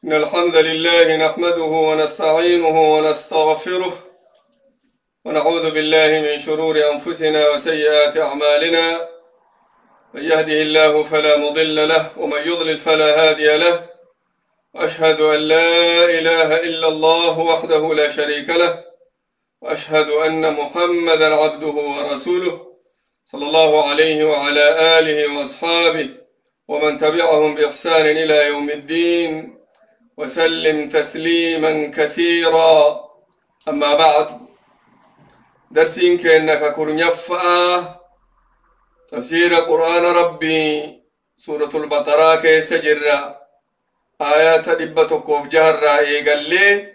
إن الحمد لله نحمده ونستعينه ونستغفره ونعوذ بالله من شرور أنفسنا وسيئات أعمالنا، من يهده الله فلا مضل له ومن يضلل فلا هادي له، وأشهد أن لا إله إلا الله وحده لا شريك له، وأشهد أن محمدا عبده ورسوله صلى الله عليه وعلى آله وأصحابه ومن تبعهم بإحسان إلى يوم الدين وسلم تسليما كثيرا. أما بعد، درسين كأنك كرنيفأ تفسير قرآن ربي سورة البقرة كيسجر آيات دبتكوف جهر إيقالي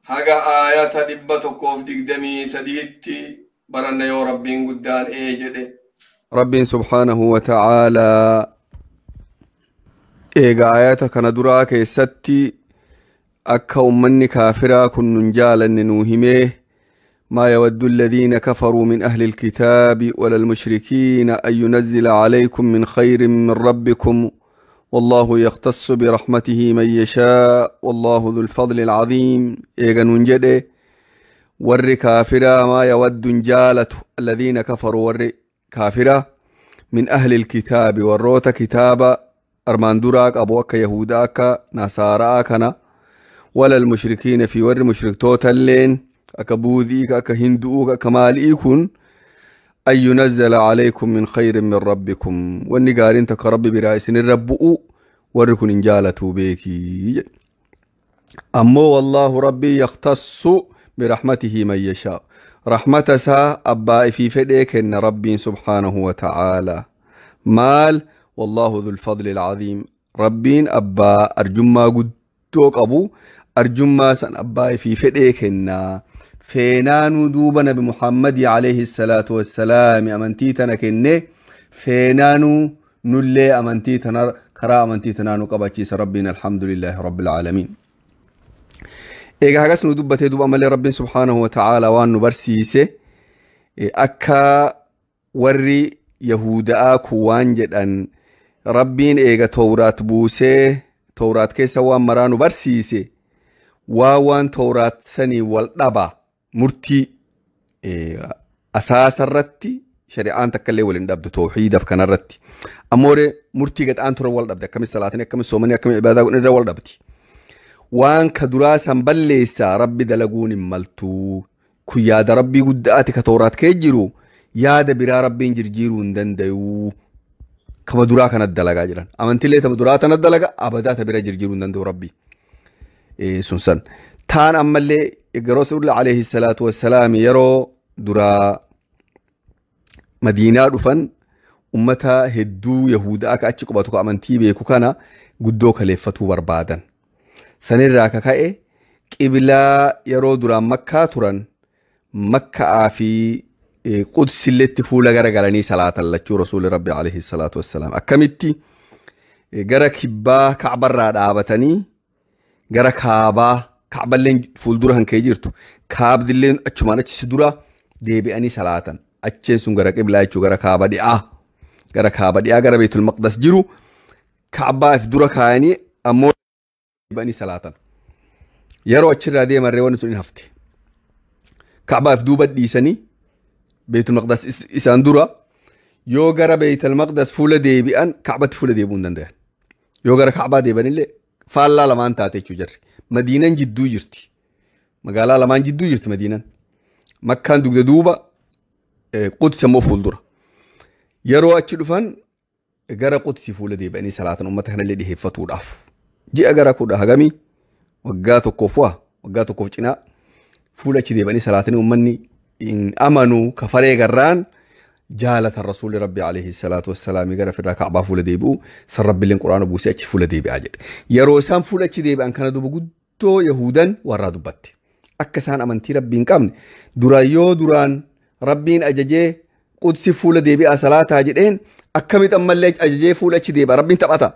haga aayata 123tti baranna yoo rabbiin guddaan ee jedhe. Rabbiin subhaanahu wa ta'aalaa eega aayata kana duraa keessatti akka ummanni kaafiraa kun nun jaalanne nuu himee ما يود الذين كفروا من أهل الكتاب ولا المشركين أن ينزل عليكم من خير من ربكم والله يختص برحمته من يشاء والله ذو الفضل العظيم. إيغانون جده ور كافرا ما يود جالة الذين كفروا ور كافرا من أهل الكتاب وروت كتاب أرماندوراك أبوك يهوداك نصاراكنا ولا المشركين في ور مشرك توتلين أكبوذيك أكهندوك أكماليكن أن ينزل عليكم من خير من ربكم والنقارين تكرب برائس الربؤ وركن إنجالة بيكي. أمو والله ربي يختص برحمته من يشاء، رحمة سا أبا في فديك إن ربي سبحانه وتعالى مال والله ذو الفضل العظيم. ربين أبا أرجما قدوك أبو أرجما سن أبا في فديك إن فينانو دوبا نبي محمد عليه الصلاة والسلام أمنتيتنا كنه فينانو نلي أمنتيتنا كرا أمنتيتنا نقبتشيس ربنا الحمد لله رب العالمين. إيجا هاقس ندوبة دوب أمالي ربنا سبحانه وتعالى وان نبرسيسه أكا وري يهودا كوان جدًا ربين إيجا توراة بوسه توراة كيسا وان مرانو برسيسه وان توراة سني والدبا murtii asaasa irratti shari'aan takka illee waliin dhabdu tawxiidaaf kana irratti ammoo murtii gadaan tura wal dhabde akkami salaatanii akkami soomanii akkami ibaadaa godhan irra wal dhabdi. Waan ka duraa san balleessaa rabbi dalaguun hin maltuu kun yaada rabbii guddaati ka tooraat kee jiru yaada biraa rabbiin jirjiiruu hin danda'u kama duraa kanat dalagaa jiran amantiilee tama duraa tanat dalaga abadaa ta bira jirjiiruu hin danda'u rabbii sun san taan ammallee رسول عليه الصلاة والسلام يرو درا مدينة دفن أمتها هدو يهودا أكا أتشكو أمنتي بيكو كان قدو كليفتو بربادا سنراك كاي قبلا يرو درا مكة تران مكة في قدس اللي تفولا غرغلني صلاة الله رسول ربي عليه الصلاة والسلام أكمتي غرا كبا كعبر دابتني غرا كعبا كعبلين فولدورا هنكي جرتو كابدلين أچمان أچ سدورا ديبئني صلاة أچين سون غرا قبلة أچو غرا كعبة دي غرا كعبة دي غرا بيت المقدس جرو كعبة في دورا كاني أمو ديبئني صلاة يرو أچرا دي مرة ونسون هفتي كعبة في دوبة ديسني بيت المقدس إسان دورا يو غرا بيت المقدس فول ديبئن كعبة فول ديبون دندن يو غرا كعبة ديبئن اللي فالله لما أنت أتيتشو جري مدينة جدو جرتي مقالا لمان جدو جرت مدينة مكان دوغ دوبا قدس مو فولدرة يرو أتشلفن غرا قدس فول دي بني صلاة أمتها اللي دي هفتو داف جي أغرا كودا هغامي وقاتو كوفوا وقاتو كوفشنا فول دي بني صلاة أمني إن أمنوا كفري غران جالة الرسول ربي عليه الصلاة والسلام يقرأ في الركعة فول ديبو سر ربي القرآن بوسي أتش فول ديبي أجل يروسان فول أتش ديبي أن كان دوبو قدو يهودا ورا دبت أكسان أمنتي ربي كامن درايو دران ربين أججي قدس فول ديبي أصلاة أجلين أكمل أمالك أججي فول أتش ديبي ربين تبعتا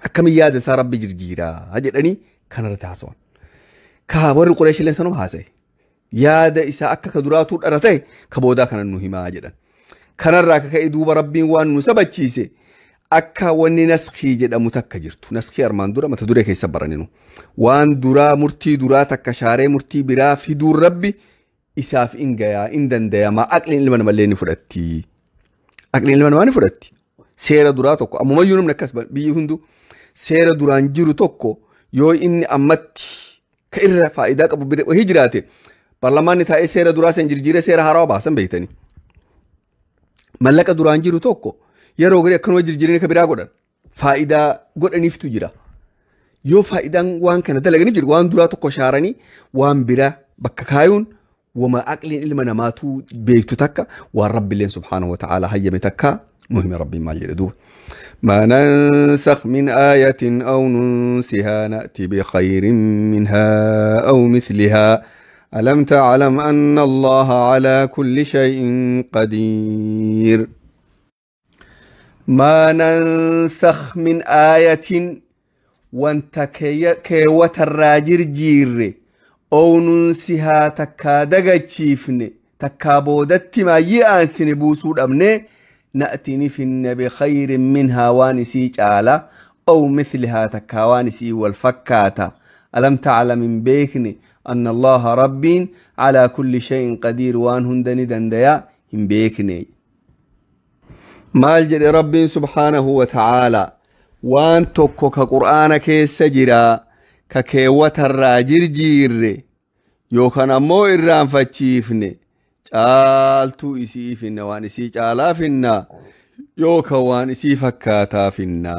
أكمل ياد سار ربي جرجيرا أجلني كان رتاسون كهور قريش اللي سنو هاسي yaada isaa akka ka duraatuu dhara ta'e ka boodaa kana nu himaa jedhan. Kanarraa akka ka'e duuba rabbiin waan nu sabachiise Akka wanni naskii jedhamu takka jirtu. Naskii armaan dura mata duree keessa baraninu. Waan duraa murtii duraa takka shaaree murtii biraa fiduun rabbi isaaf in gayaa in dandayamaa aqliin ilma namallee ni fudhatti. Aqliin ilma namaa ni fudhatti. Seera duraa tokko ammumayyuu namni akkas biyyi hunduu seera duraan jiru tokko yoo inni ammatti ka irra faayidaa qabu wahii jiraate baarlamaanni taa'ee seera duraa san jirjiiree seera haarawaa baasan beektanii. Mallaqa duraan jiru tokko yeroo garii akkanuma jirjiiranii ka biraa godhan faayidaa godhaniiftu jira. Yoo faayidaan waan kana dalaganii jiru waan duraa tokko shaaranii waan biraa bakka kaayuun wama aqliin ilma namaatu beektu takka waan rabbiilleen subhaanahu wa ta'ala hayyame takka مهم ربي ما يردوه. ما ننسخ من آية أو ننسها نأتي بخير منها أو مثلها ألم تعلم أن الله على كل شيء قدير. ما ننسخ من آية وانت كيوة الراجر جير أو ننسها تكادغتشيفن تكابودت ما يأنسن بوسود أمني نأتي نفن بخير منها وانسي تعالى أو مثلها تكاوانسي والفكاتا ألم تعلم بيكني أن الله ربي على كل شيء قدير وان هندني دنديا هم بيكني. مال ربي سبحانه وتعالى وان توكو كقرآن كيسجرا ككيوة الراجر جير يوكان أمو إران فتشيفني caaltuu isii finna waan isii caalaa finna yookaan waan isii fakkaataa finna.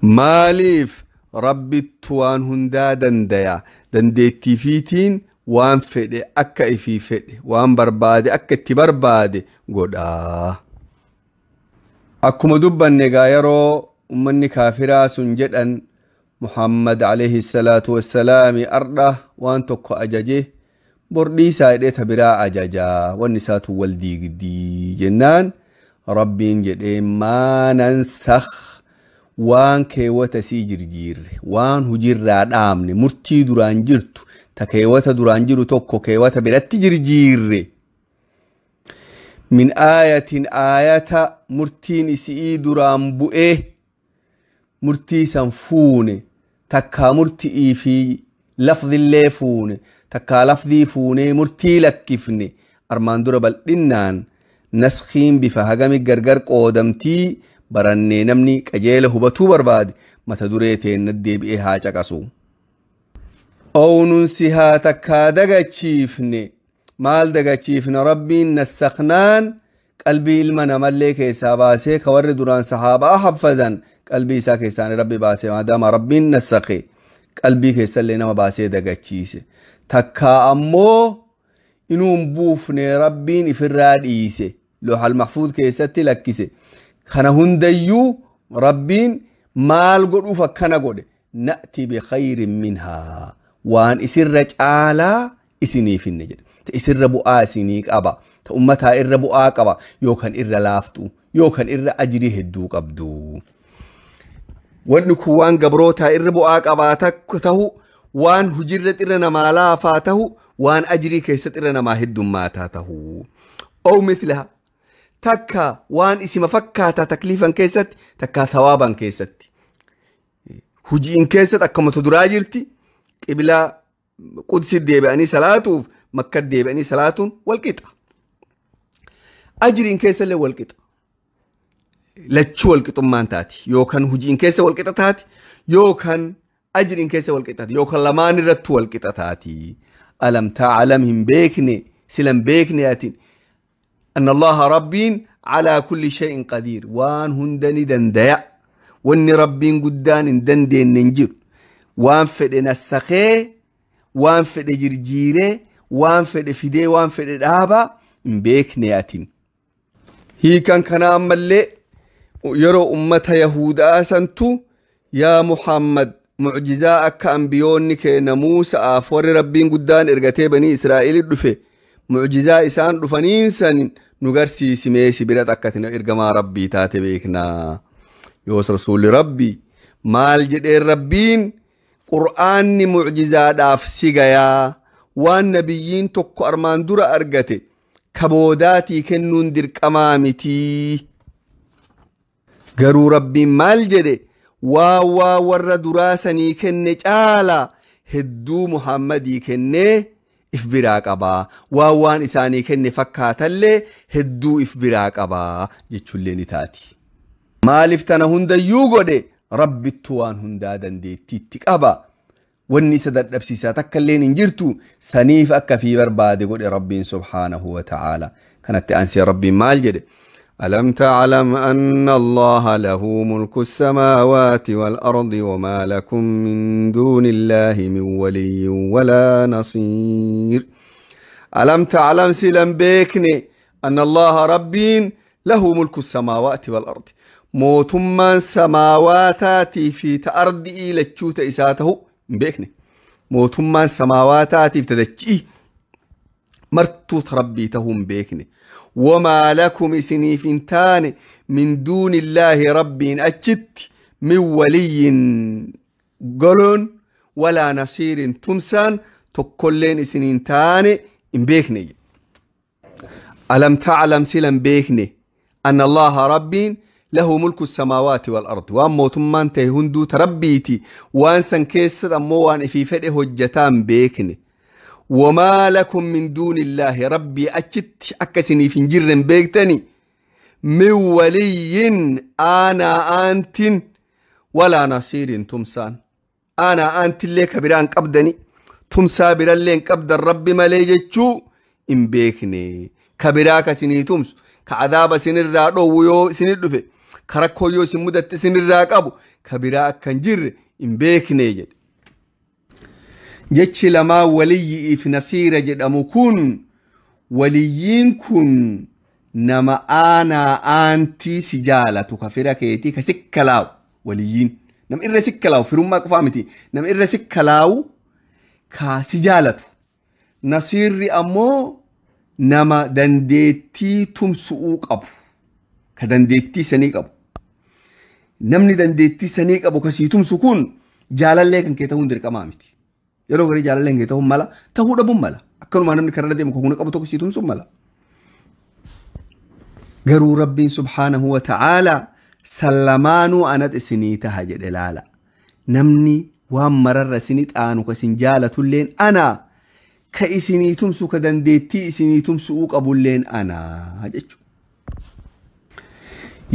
Maaliif rabbittu waan hundaa dandaya dandeettii fiitiin waan fedhe akka ifii fedhe waan barbaade akka itti barbaade godhaa. Akkuma dubbanne egaa yeroo ummanni kaafiraa sun jedhan Muhammad alayhi salaatu wassalaami ardha waan tokko ajaje bordii isaa hidhee ta biraa ajajaa wanni isaatu wal diigdii jennaan rabbiin jedhee maa nansakh waan keewwata sii jirjiirre waan hujirraa dhaamne murtii duraan jirtu ta keewwata duraan jiru tokko keewwata biratti jirjiirre min aayatin aayata murtiin isii duraan bu'ee murtii san fuune takkaa murti'ii fi lafdillee fuune takkaa lafdii fuunee murtii lakkifne armaan dura bal'innaan naskiin bifa hagami gargar qoodamtii barannee namni qajeela hubatuu barbaade mata duree teenna deebi'ee haa caqasu. Ow nunsihaa takkaa dagachiifne maal dagachiifne rabbiin nassaknaan qalbii ilma namallee keessaa baasee ka warri duraan sahaabaa haffadan qalbii isaa keessaan rabbi baasee maadaama rabbiin nassaqe qalbii keessallee nama baasee dagachiise. Takkaa ammoo inuun buufne rabbiin ifirraa dhiise looxal mahfuud keessatti lakkise kana hundayyuu rabbiin maal godhuuf akkana godhe na'ti bikhayrin minhaa waan isirra caalaa isinii finne jedhe ta isirra bu'aa isinii qaba ta ummataa irra bu'aa qaba yookaan irra laaftu yookaan irra ajrii hedduu qabdu. Wanni kun waan gabrootaa irra bu'aa qabaa tahu waan hujirra xirra namaa laafaa tahu waan ajrii keessa xirra namaa heddummaataa tahu. Ow mithlaha takka waan isima fakkaataa takliifan keessatti takka thawaaban keessatti. Hujiin keessatti akkamatu duraa jirti qiblaa qudsi deebi'anii salaatuuf makka deebi'anii salaatuun wal qixa. Ajriin keessallee wal qixa. Lachuu wal qixummaan taati yookaan hujiin keessa wal qixa taati yookaan ajriin keessa wal qixa taati yookaan lamaan irrattu wal qixa taati. Alam ta'alam hin beekne silan beekne atin أن الله ربين على كل شيء قدير وان هندني دنديا وان ربين قدان دندين ننجر وان فد نسخي وان فد جرجيري وان فد فدي وان فد دابا بيك نياتين هي كان كان أمالي يرو أمة يهودا سنتو يا محمد معجزاءك أنبيونك نموسى أفور ربين قدان إرغتي بني إسرائيل الدفه معجزة إسان رفنين سن نغرسي سميسي برات أكتنا إرقما ربي تاتي بيكنا يوس رسول ربي مال جدير ربين قرآن معجزة داف سيغيا وان نبيين تكو أرمان دور أرغتي كبوداتي كنون دير كمامتي Garuu Rabbiin maal jedhe? Waa warra duraa sanii kenne caalaa hedduu Muhammadii kennee if biraa qabaa. Waa waan isaanii kenne fakkaatallee hedduu if biraa qabaa jechuullee ni taati. Maaliif tana hundayyuu godhe? Rabbittu waan hundaa dandeettiitti qaba. Wanni isa dadhabsiisaa takka illeen hin jirtu. Saniif akka fi barbaade godhe Rabbiin subhaanahu wa ta'aala. Kanatti aansee Rabbiin maal jedhe? ألم تعلم أن الله له ملك السماوات والأرض وما لكم من دون الله من ولي ولا نصير. ألم تعلم سلم بيكني أن الله ربين له ملك السماوات والأرض، موتمان سماواتاتي في تأرضي لتشوت إساته بيكني، موتمان سماواتاتي في تدكي مرتوت ربيتهم بيكني. وما لكم إسنيفنتان من دون الله ربي أجت من ولي قلون ولا نصير تمسان تكلين إسنينتان إن بيكني. ألم تعلم سلم بيكني أن الله ربي له ملك السماوات والأرض، وأن موتمان تهندو تربيتي وأن سنكيسر أموان في فده هجتان بيكني. وما لكم من دون الله ربي أجت أكسني في جر بيكتني من ولي أنا أنت ولا نصير تمسان. أنا أنت اللي كبيران قبدني تمسا برالين قبد الرب مليجتشو إن بيكني. كبيراك سني تمس كعذاب سنر ويو سنر كركو يو سمدت سنر أبو كبيراك كنجر إن بيكني جد. Jechi lamaa waliyyiif nasiira jedhamu kun, waliyyiin kun nama aanaa aantii si jaalatu, ka fira keetii ka sikkalaawu. Waliyyiin nama irra sikkalaawu, firummaa qofaa miti, nama irra sikkalaawu ka si jaalatu. Nasiirri ammoo nama dandeettii tumsu'uu qabu, ka dandeettii sanii qabu. Namni dandeettii sanii qabu ka sii tumsu kun jaalallee kan kee ta'uun dirqamaa miti. Yeroo garii jaalalleen kee ta'uun mala, ta'uu dhabuun mala. Akkanumaa namni karra deemu kan qabu tokko sii tumsuun mala. Garuu Rabbiin subhaanahu wa ta'aala sallamaanuu anat isinii taha jedhe laala. Namni waan mararra isinii xaanu ka isin jaalatulleen ana, ka isinii tumsu ka dandeettii isinii tumsu'uu qabulleen ana jechuudha.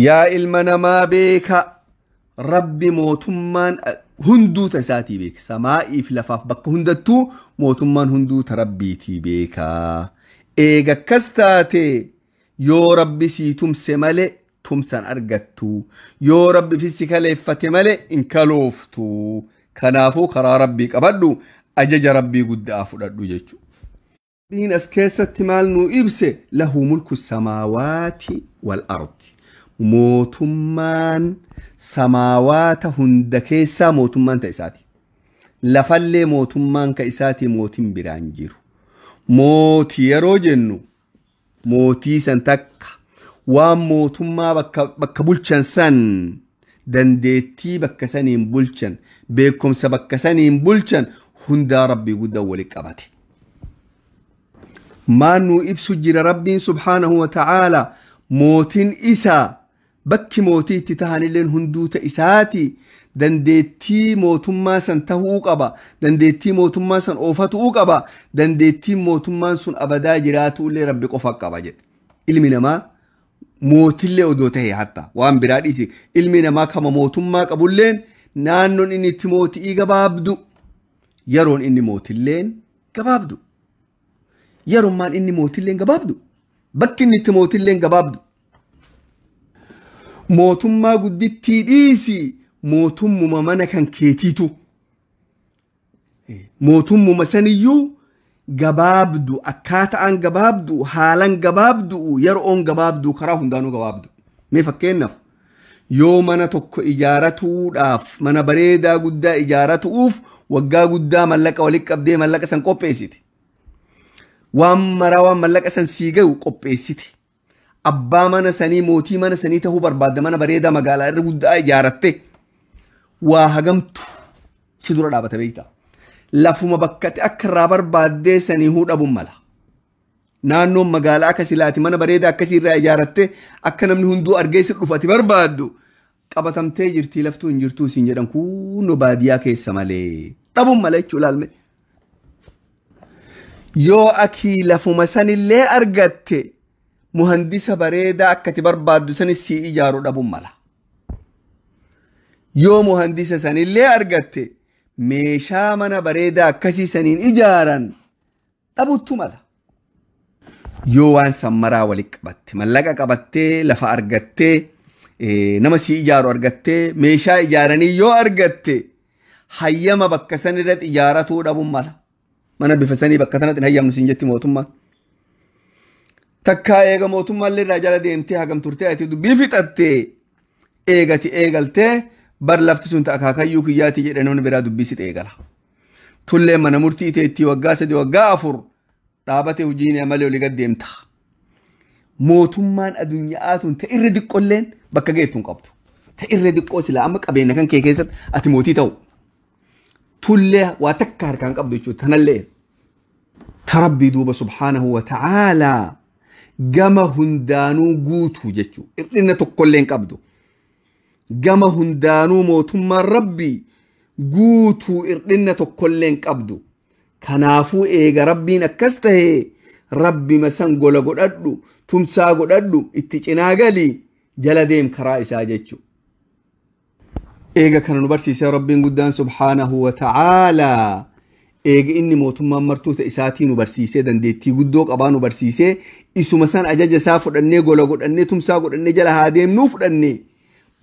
Yaa ilma namaa beeka, Rabbi mootummaan hunduu isaatii beeka. Samaa'iif lafaaf bakka hundattuu mootummaan hunduu ta Rabbiitii beeka. Eega akkas taate yoo Rabbi sii tumse malee tumsan argattu, yoo Rabbi si kaleeffate malee hin kalooftu. Kanaafuu karaa Rabbii qabadhu, ajaja Rabbii guddaa fudhadhu jechuudha. Rabbiin as keessatti maal nuu ibse? Lahu mulku samaawaati wal ardi. Mootummaan samaawaata hunda keessaa mootummaan ta isaati. Lafallee mootummaan ka isaati, mootiin biraan jiru. Mootii yeroo jennu mootii san takka waan mootummaa bakka bulchan san, dandeettii bakka saniin bulchan, beekumsa bakka saniin bulchan hundaa Rabbii guddaa walitti qabate. Maal nuu ibsu jira Rabbiin subhaanahu wa ta'aala? Mootiin isaa bakki mootii itti tahanilleen hunduu ta isaati. Dandeettii mootummaa san tahuu qaba, dandeettii mootummaa san oofatuu qaba, dandeettiin mootummaan sun abadaa jiraatu illee Rabbi qofa qaba jedhe. Ilmi namaa mootillee odoo tahe, hatta waan biraa dhiisi, ilmi namaa kama mootummaa qabulleen naannoon inni itti mootii gabaabdu, yeroon inni mootilleen gabaabdu, yerummaan inni mootilleen gabaabdu, bakki inni itti mootilleen gabaabdu. Mootummaa guddittii dhiisi, mootummuma mana kan keetiitu mootummuma saniyyuu gabaabdu, akkaataan gabaabdu, haalan gabaabdu, yeroon gabaabdu, karaa hundaanuu gabaabdu. Mee fakkeenyaaf yoo mana tokko ijaaratuudhaaf, mana bareedaa guddaa ijaaratuuf waggaa guddaa mallaqa walitti qabdee mallaqa san qopheessite, waan maraa waan mallaqa san sii gahu qopheessite, abbaa mana sanii, mootii mana sanii ta'uu barbaadda, mana bareedaa magaalaa irra guddaa ijaaratte, waa hagamtu si dura dhaabata beektaa? Lafuma bakkatti akka irraa barbaaddee sanii dhabuun mala. Naannoon magaalaa akka silaati mana bareedaa akkasii irraa ijaaratte akka namni hunduu argee si dhufati barbaaddu Qabatamtee jirtii laftuu hin jirtuu siin jedhan kunno baadiyyaa keessa malee dhabuun malee jechuu ilaalme. Yoo akii lafuma sanillee argatte muhandisa bareedaa akkati barbaaddu sanis sii ijaaru dhabuun mala. Yoo muhandisa sanillee argatte meeshaa mana bareedaa akkasii saniin ijaaran dhabuttu mala. Yoo waan sammaraa walitti qabatte mallaqa qabattee lafa argattee nama sii ijaaru argattee meeshaa ijaaranii yoo argatte hayyama bakka san irratti ijaaratuu dhabuun mala. Mana bifa sanii bakka sanatti hin hayyamnu siin jetti mootummaan. Takkaa eega mootummaallee irraa jala deemtee hagam turtee ati dubbii fixattee eegati eegaltee bar lafti sun akaakayyuu kiyyaati jedhe namni biraa dubbii si eegala. Tullee mana murtii teettii waggaa 3 waggaa 4 dhaabatee hojiin malee olii gad deemta. Mootummaan addunyaa tun ta irra diqqolleen bakka geettu hin qabdu. Ta irra diqqoo silaa amma qabeenya kan kee keessatti ati mootii ta'u. Tullee waa takka harkaan qabdu jechuudha tanallee. Ta rabbii duuba subhaanahu wa ta'aalaa gama hundaanuu guutuu jechuudha. Hir'ina tokkollee hin qabdu. Gama hundaanuu mootummaan rabbii guutuu hir'ina tokkollee hin qabdu. Kanaafuu eega rabbiin akkas tahee rabbi masan gola godhadhu tumsaa godhadhu itti cinaa galii jala deem karaa isaa jechuudha. Eega kana nu barsiisee rabbiin guddaan subhaanahu wa ta'aalaa eega inni mootummaan martuu ta'e isaatii nu barsiisee dandeettii guddoo qabaa nu barsiisee isuma san ajaja isaa fudhannee gola godhannee tumsaa godhannee jala haa deemnuu fudhannee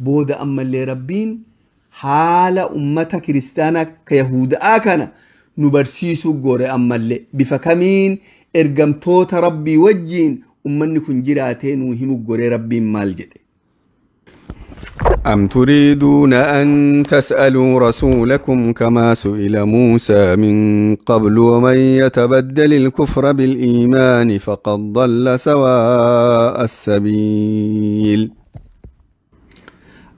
booda ammallee rabbiin haala ummata kiristaanaa ka yahudaa kana nu barsiisuu gore ammallee bifa kamiin ergamtoota rabbii wajjiin ummanni kun jiraatee nuu himu gore rabbiin maal jedhe. أم تريدون أن تسألوا رسولكم كما سئل موسى من قبل ومن يتبدل الكفر بالإيمان فقد ضل سواء السبيل.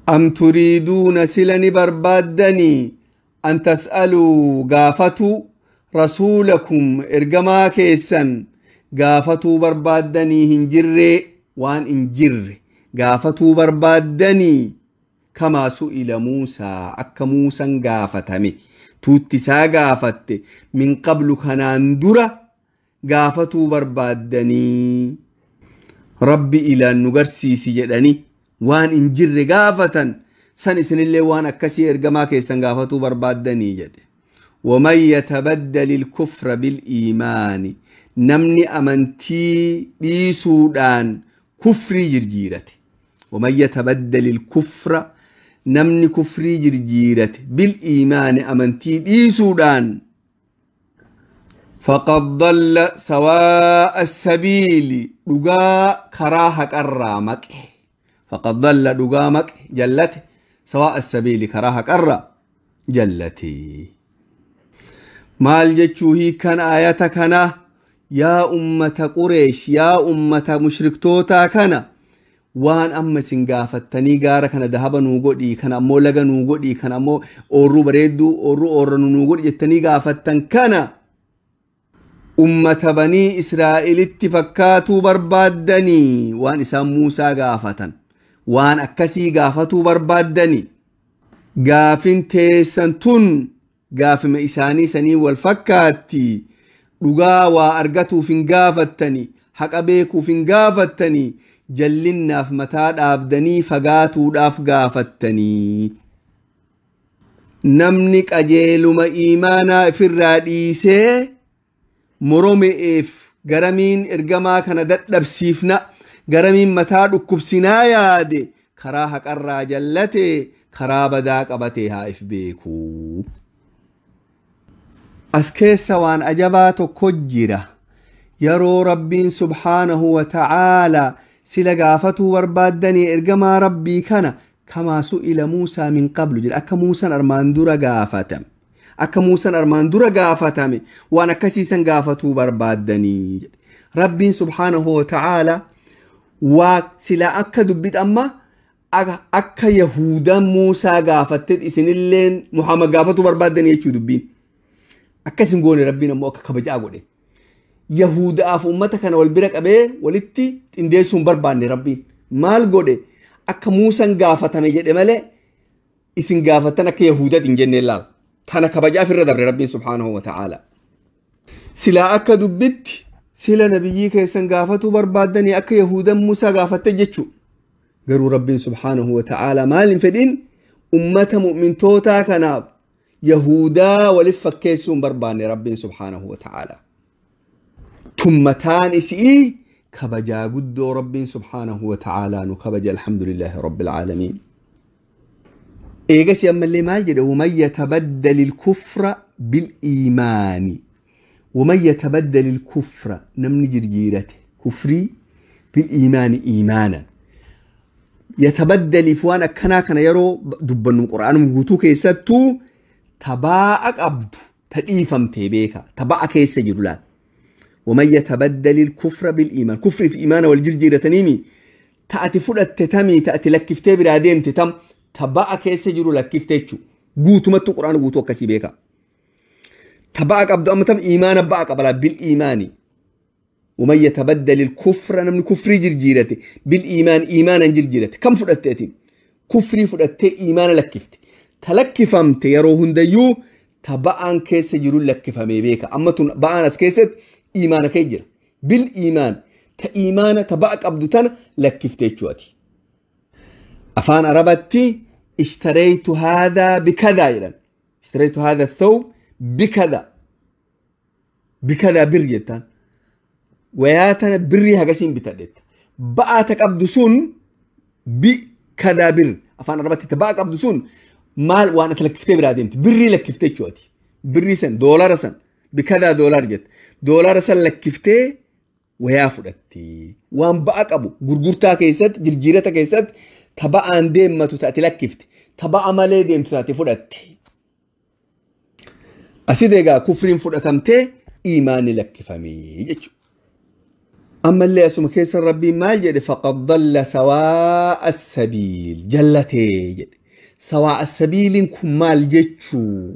أم تريدون سلني بربادني أن تسألوا قافتوا رسولكم إرجما كيسا قافتوا بربادني هنجري وان انجري قافتوا بربادني كما سئل موسى أك موسى قافتمي توتسا قافت من قبل كناندرة قافتوا بربادني ربي إلى نقرسي سجدني وان انجر قافة سن اللي وان أكسي إرجما كيسا قافتوا بربادني جد. ومن يتبدل الكفر بالإيمان نمني أمنتي لسودان كفري جرجيرتي. ومن يتبدل الكفر نمني كفري جرجيرتي بالإيمان أمنتي لسودان فقد ضل سواء السبيل دقا كراهك الرامك. فقد ضل دقامك جلته سواء السبيل كراهك الرا جلتي. maal jechuu hiikan ayata kana yaa ummata Qureesh yaa ummata mushriktootaa kana waan amma isin gaafattanii gaara kana dahaba nuu godhii kana ammoo laga nuu godhii kana ammoo oorruu bareedduu oorruu oorranu nuu godhi jettanii gaafattan kana ummata banii Israa'elitti fakkaatuu barbaaddanii waan isaan Muusaa gaafatan waan akkasii gaafatuu barbaaddanii gaafin teessan tun gaafima isaanii sanii wal fakkaatti dhugaa waa argatuuf hin gaafattanii haqa beekuuf hin gaafattanii jallinnaaf mataa dhaabdanii fagaatuudhaaf gaafattanii. Namni qajeeluma iimaanaa ifirraa dhiisee morome'eef garamiin ergamaa kana dadhabsiifna garamiin mataa dhukkubsinaa yaade karaa haqarraa jallate karaa badaa qabatee haa if beekuu. As keessa waan ajabaa tokko jira. Yeroo rabbiin subhaanahu wa ta'aalaa sila gaafatuu barbaaddanii ergamaa rabbii kana kamaa su'ila Muusaa min qablu jedha. Akka Muusaan armaan dura gaafatame. Akka Muusaan armaan dura gaafatame waan akkasiisan gaafatuu barbaaddanii jedhe. Rabbiin subhaanahu wa ta'aalaa waa sila akka dubbit amma akka Yahudaan Muusaa gaafatte isinilleen Muhammad gaafatuu barbaaddanii jechuu dubbiin. Akkasin goone rabbiin ammoo akka kabajaa godhe. Yahudaaf ummata kana wal bira qabee walitti xindeessuun barbaanne rabbiin. Maal godhe? Akka Muusaan gaafatame jedhe malee isin gaafatan akka Yahudaati hin jennee laal. Tana kabajaaf irra dabre Rabbiin subhaanahu wa ta'ala. Silaa akka dubbitti sila nabiyyii keessan gaafatuu barbaaddanii akka Yahudan Muusaa gaafatte jechuu. Garuu Rabbiin subhaanahu wa ta'ala maal hin fedhin ummata mu'mintootaa kanaaf Yahudaa waliif fakkeessuu hin barbaanne Rabbiin subhaanahu wa ta'ala. Tummataan isii kabajaa guddoo Rabbiin subhaanahu wa ta'ala nu kabaja alhamdulillaahi rabbil aalamiin. Eegas ammallee maal jedhe waman yatabaddali lkufra biliimaani. Waman yatabaddali lkufra namni jirjiirate kufrii biliimaani iimaanan. Yatabaddaliif waan akkanaa kana yeroo dubbannu qura'aanuma guutuu keessattuu tabaa'a qabdu ta dhiifamtee beeka taba'a keessa jiru laal. ومن يتبدل الكفر بالإيمان كفر في إيمان والجرجيرة تأتي فلت تمي تأتي لكفتي براديم تتم تباء كيس جرو لكفتي قوتو متو قرآن قوتو كسي بيكا تباء قبض أما تم إيمان باء قبل بالإيمان ومن يتبدل الكفر أنا من كفر جرجيرتي بالإيمان إيمانا جرجيرتي كم فلت تأتي كفري فلت إيمان لكفتي تلكفمت يروهن ديو تباء كيس جرو لكفمي بيكا أما تن باء ناس كيست إيمانك يجري بالإيمان تإيمان تبعك أبدتنا لكفتي أفان أربتي اشتريت هذا بكذا إذن اشتريت هذا الثوب بكذا بكذا بريتان وياتنا بري هجسين بتدت بقاتك أبدسون بكذا بر أفان أربتي تبعك أبدسون مال وأنا تلكفتي برادمت بري لكفتي شواتي بري سن دولار سن بكذا دولار جت دولار سلكفتي ويا فدتي وان بقى ابو غرغرتا كيست جرجيرتا كيست تبا ان ديمتو تاتي لكفتي تبا مالي ديمتو تاتي فدتي اسيدغا كفرين فدتمتي ايمان لكفمي جچو اما اللي اسم كيس ربي مال جد فقد ضل سواء السبيل جلتي جد سواء السبيل كمال جچو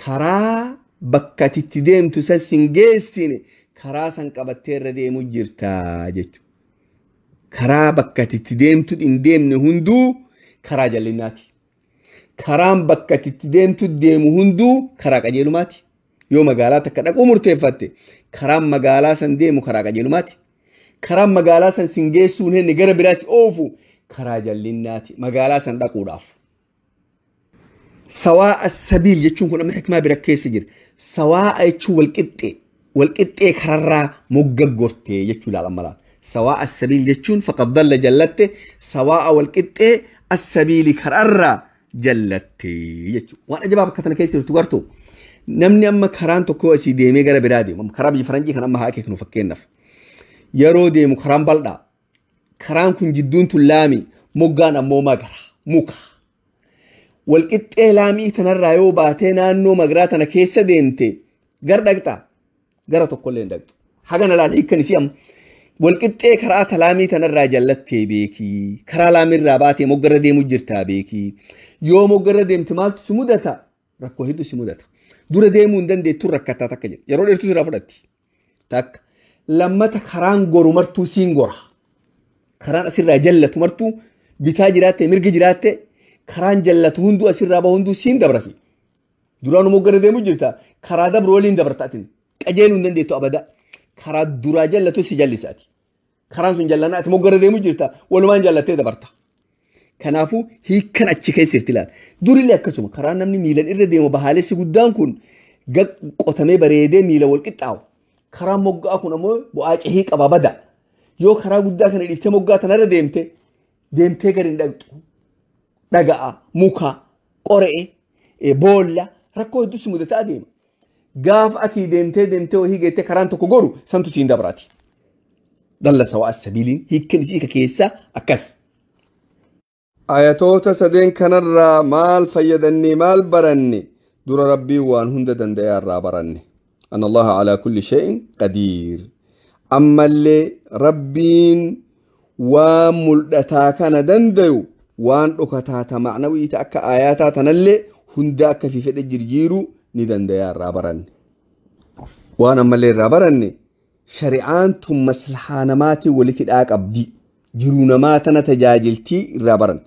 كرا bakka ati itti deemtu san sin geessine karaa san qabattee irra deemu jirta jechuudha. Karaa bakka ati itti deemtu hin deemne hunduu karaa jallinnaati. Karaan bakka ati itti deemtu deemu hunduu karaa qajeelumaati. Yoo magaalaa takka dhaquu murteeffatte karaan magaalaa san deemu karaa qajeelumaati. Karaan magaalaa san sin geessuu hin gara biraa si oofu karaa jallinnaati magaalaa san dhaquudhaaf. سواء السبيل jechuun kun amma hikmaa bira keessa jira. سواء jechuun walqixxee kararraa moggagortee jechuu laal amma laal. سواء السبيل jechuun faqad dalla jallatte سواء walqixxee السبيل kararraa jallatte jechuu. Waan ajabaa bakka tana keessa jirtu gartuu namni amma karaan tokko asii deemee gara biraa deemu karaa biyya faranjii kan amma haa akeeknu fakkeenyaaf yeroo deemu karaan bal'aa karaan kun jidduun tun laami moggaan ammoo magara muka. Walqixxee laamii tanarraa yoo baatee naannoo magaraa tana keessa deemte gar dhaqxaa gara tokkollee hin dhaqxu. Hagana laal hiikkan isii amma walqixxee karaa laamii tanarraa jallattee beekii karaa laamirraa baatee moggarra deemu jirtaa beekii yoo moggarra deemte maaltu si mudata rakkoo hedduu si mudata. Dura deemuu hin dandeettu rakkataa takka jedhu yeroo dheertuu sirraa fudhatti takka lammata karaan goru martuu siin gora karaan asirraa jallatu martuu bitaa jiraatte mirga jiraatte. Karaan jallatu hunduu asirraa bahu hunduu siin dabrasi. Duraan moggarra deemu jirta. Karaa dabru waliin dabartaatiin. Qajeeluu hin dandeettu abada. Karaa duraa jallatu si jallisaati. Karaan sun jallanaa ati moggarra deemu jirta. Walumaan jallattee dabarta. Kanaafuu hiikkan achi keessa jirti laal. Durillee akkasuma karaan namni miilan irra deemu bahaalessi guddaan kun qotamee bareedee miila wal qixxaawu. Karaan moggaa kun ammoo bu'aa cehii qaba bada. Yoo karaa guddaa kana dhiiftee moggaa tanarra deemte deemtee gadi hin dhaqxu. Dhaga'a, muka, qore'e, boolla rakkoo hedduu si mudataa adeema. Gaafa akii deemtee deemtee wahii geettee karaan tokko goru santu siin dabraati. Dalla sawaa sabiiliin hiikkan isii ka keessaa akkas. Ayatoota sadeen kanarraa maal fayyadannee maal baranne dura Rabbiin waan hunda danda'e irraa baranne. Anna Allaha alaa kulli shay'in qadiir. Ammallee Rabbiin waan mul'ataa kana dandayu waan dhokataa ta macnawii ta akka aayataa tanallee hunda akka fi fedhe jirjiiruu ni dandayaa irraa baranne. Waan ammallee irraa baranne shari'aan tun maslahaa namaatiin walitti hidhaa qabdi. Jiruu namaa tana tajaajiltii irraa baran.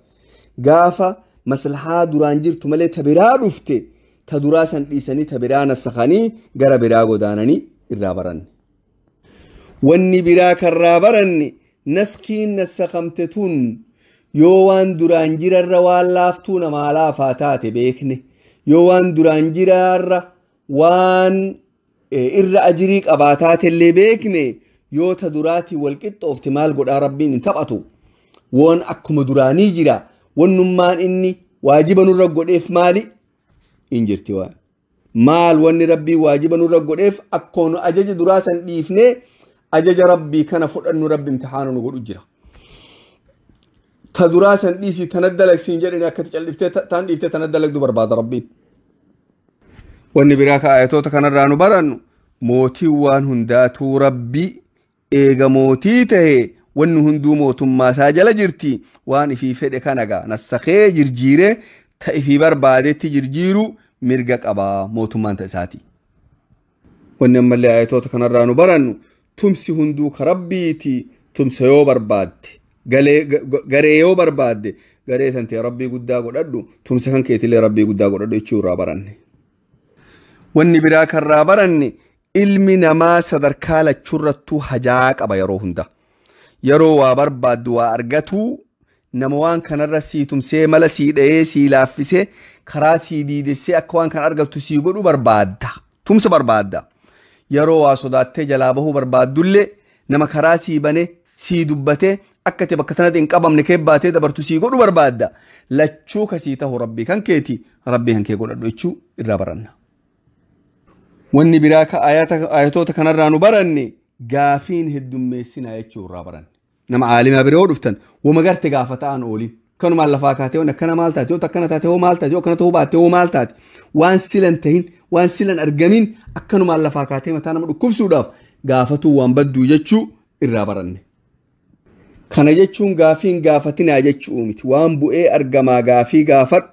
Gaafa maslahaa duraan jirtu malee ta biraa dhufte ta duraa san dhiisanii ta biraa nassakanii gara biraa godaananii irraa baranne. Wanni biraa karraa baranne naskiin nassakamte tun yoo waan duraan jirarra waan laaftuu namaa laafaa taate beekne, yoo waan duraan jirarra waan irra ajirii qabaa taatellee beekne, yoo ta duraatii wal qixxoofte maal godhaa rabbiin hin taphatu. Waan akkuma duraanii jira, wannummaan inni waajiba nurra godheef maali hin jirti. Waan maal wanni rabbii waajiba nurra godheef akkuma ajaja duraa san dhiifnee ajaja rabbii kana fudhannu rabbi imtixaana nu godhu jira. Ta duraa san dhiisii tana dalagsiin jedhani akkati calliftee taan dhiiftee tana dalagdu barbaada rabbiin. Wanni biraa ka ayatoota kanarraa nu barannu mootiin waan hundaatuu rabbi eega mootii tahe wanni hunduu mootummaa isaa jala jirti, waan ifii fedhe kana gaa nassakee jirjiiree ta ifii barbaadetti jirjiiru mirga qabaa mootummaan ta isaati. Wanni ammallee ayatoota kanarraa nu barannu tumsi hunduu ka rabbiiti. Tumsa yoo barbaadde, garee yoo barbaadde, garee tantee rabbii guddaa godhadhu, tumsa kan keetillee rabbii guddaa godhadhu jechuu irraa baranne. Wanni biraa karraa baranne ilmi namaa sadarkaa lachurrattuu hajaa qaba yeroo hunda. Yeroo waa barbaaddu waa argatu nama waan kanarra sii tumsee mala sii dha'ee sii laaffisee karaa sii diidessee akka waan kana argattu sii godhu barbaadda. Tumsa barbaadda. Yeroo waa sodaattee jalaa bahuu barbaaddullee nama karaa sii bane sii dubbatee akka ati bakka tanatti hin qabamne kee baatee dabartu sii godhu barbaadda. Lachuu kasii tahu rabbii kan keeti, rabbii kan kee godhadhu jechuu irraa baranna. Wanni biraa ka ayatoota kanarraa nu baranne gaafiin heddummeessinaa jechuu irraa baranne. Nama caalimaa bira yoo dhuftan wama garte gaafa ta'an ooliin. Kanumaan lafaa kaatee waan akkana maal taate, yoo akkana taate hoo maal taate, yoo akkana ta'uu baatte hoo maal taate, waan silan tahin waan silan argamin akkanumaan lafaa kaatee mataa nama dhukkubsuudhaaf gaafatuu waan badduu jechuu irraa baranne. Kana jechuun gaafiin gaafatinaa jechuu miti. Waan bu'ee argamaa gaafii gaafadhu,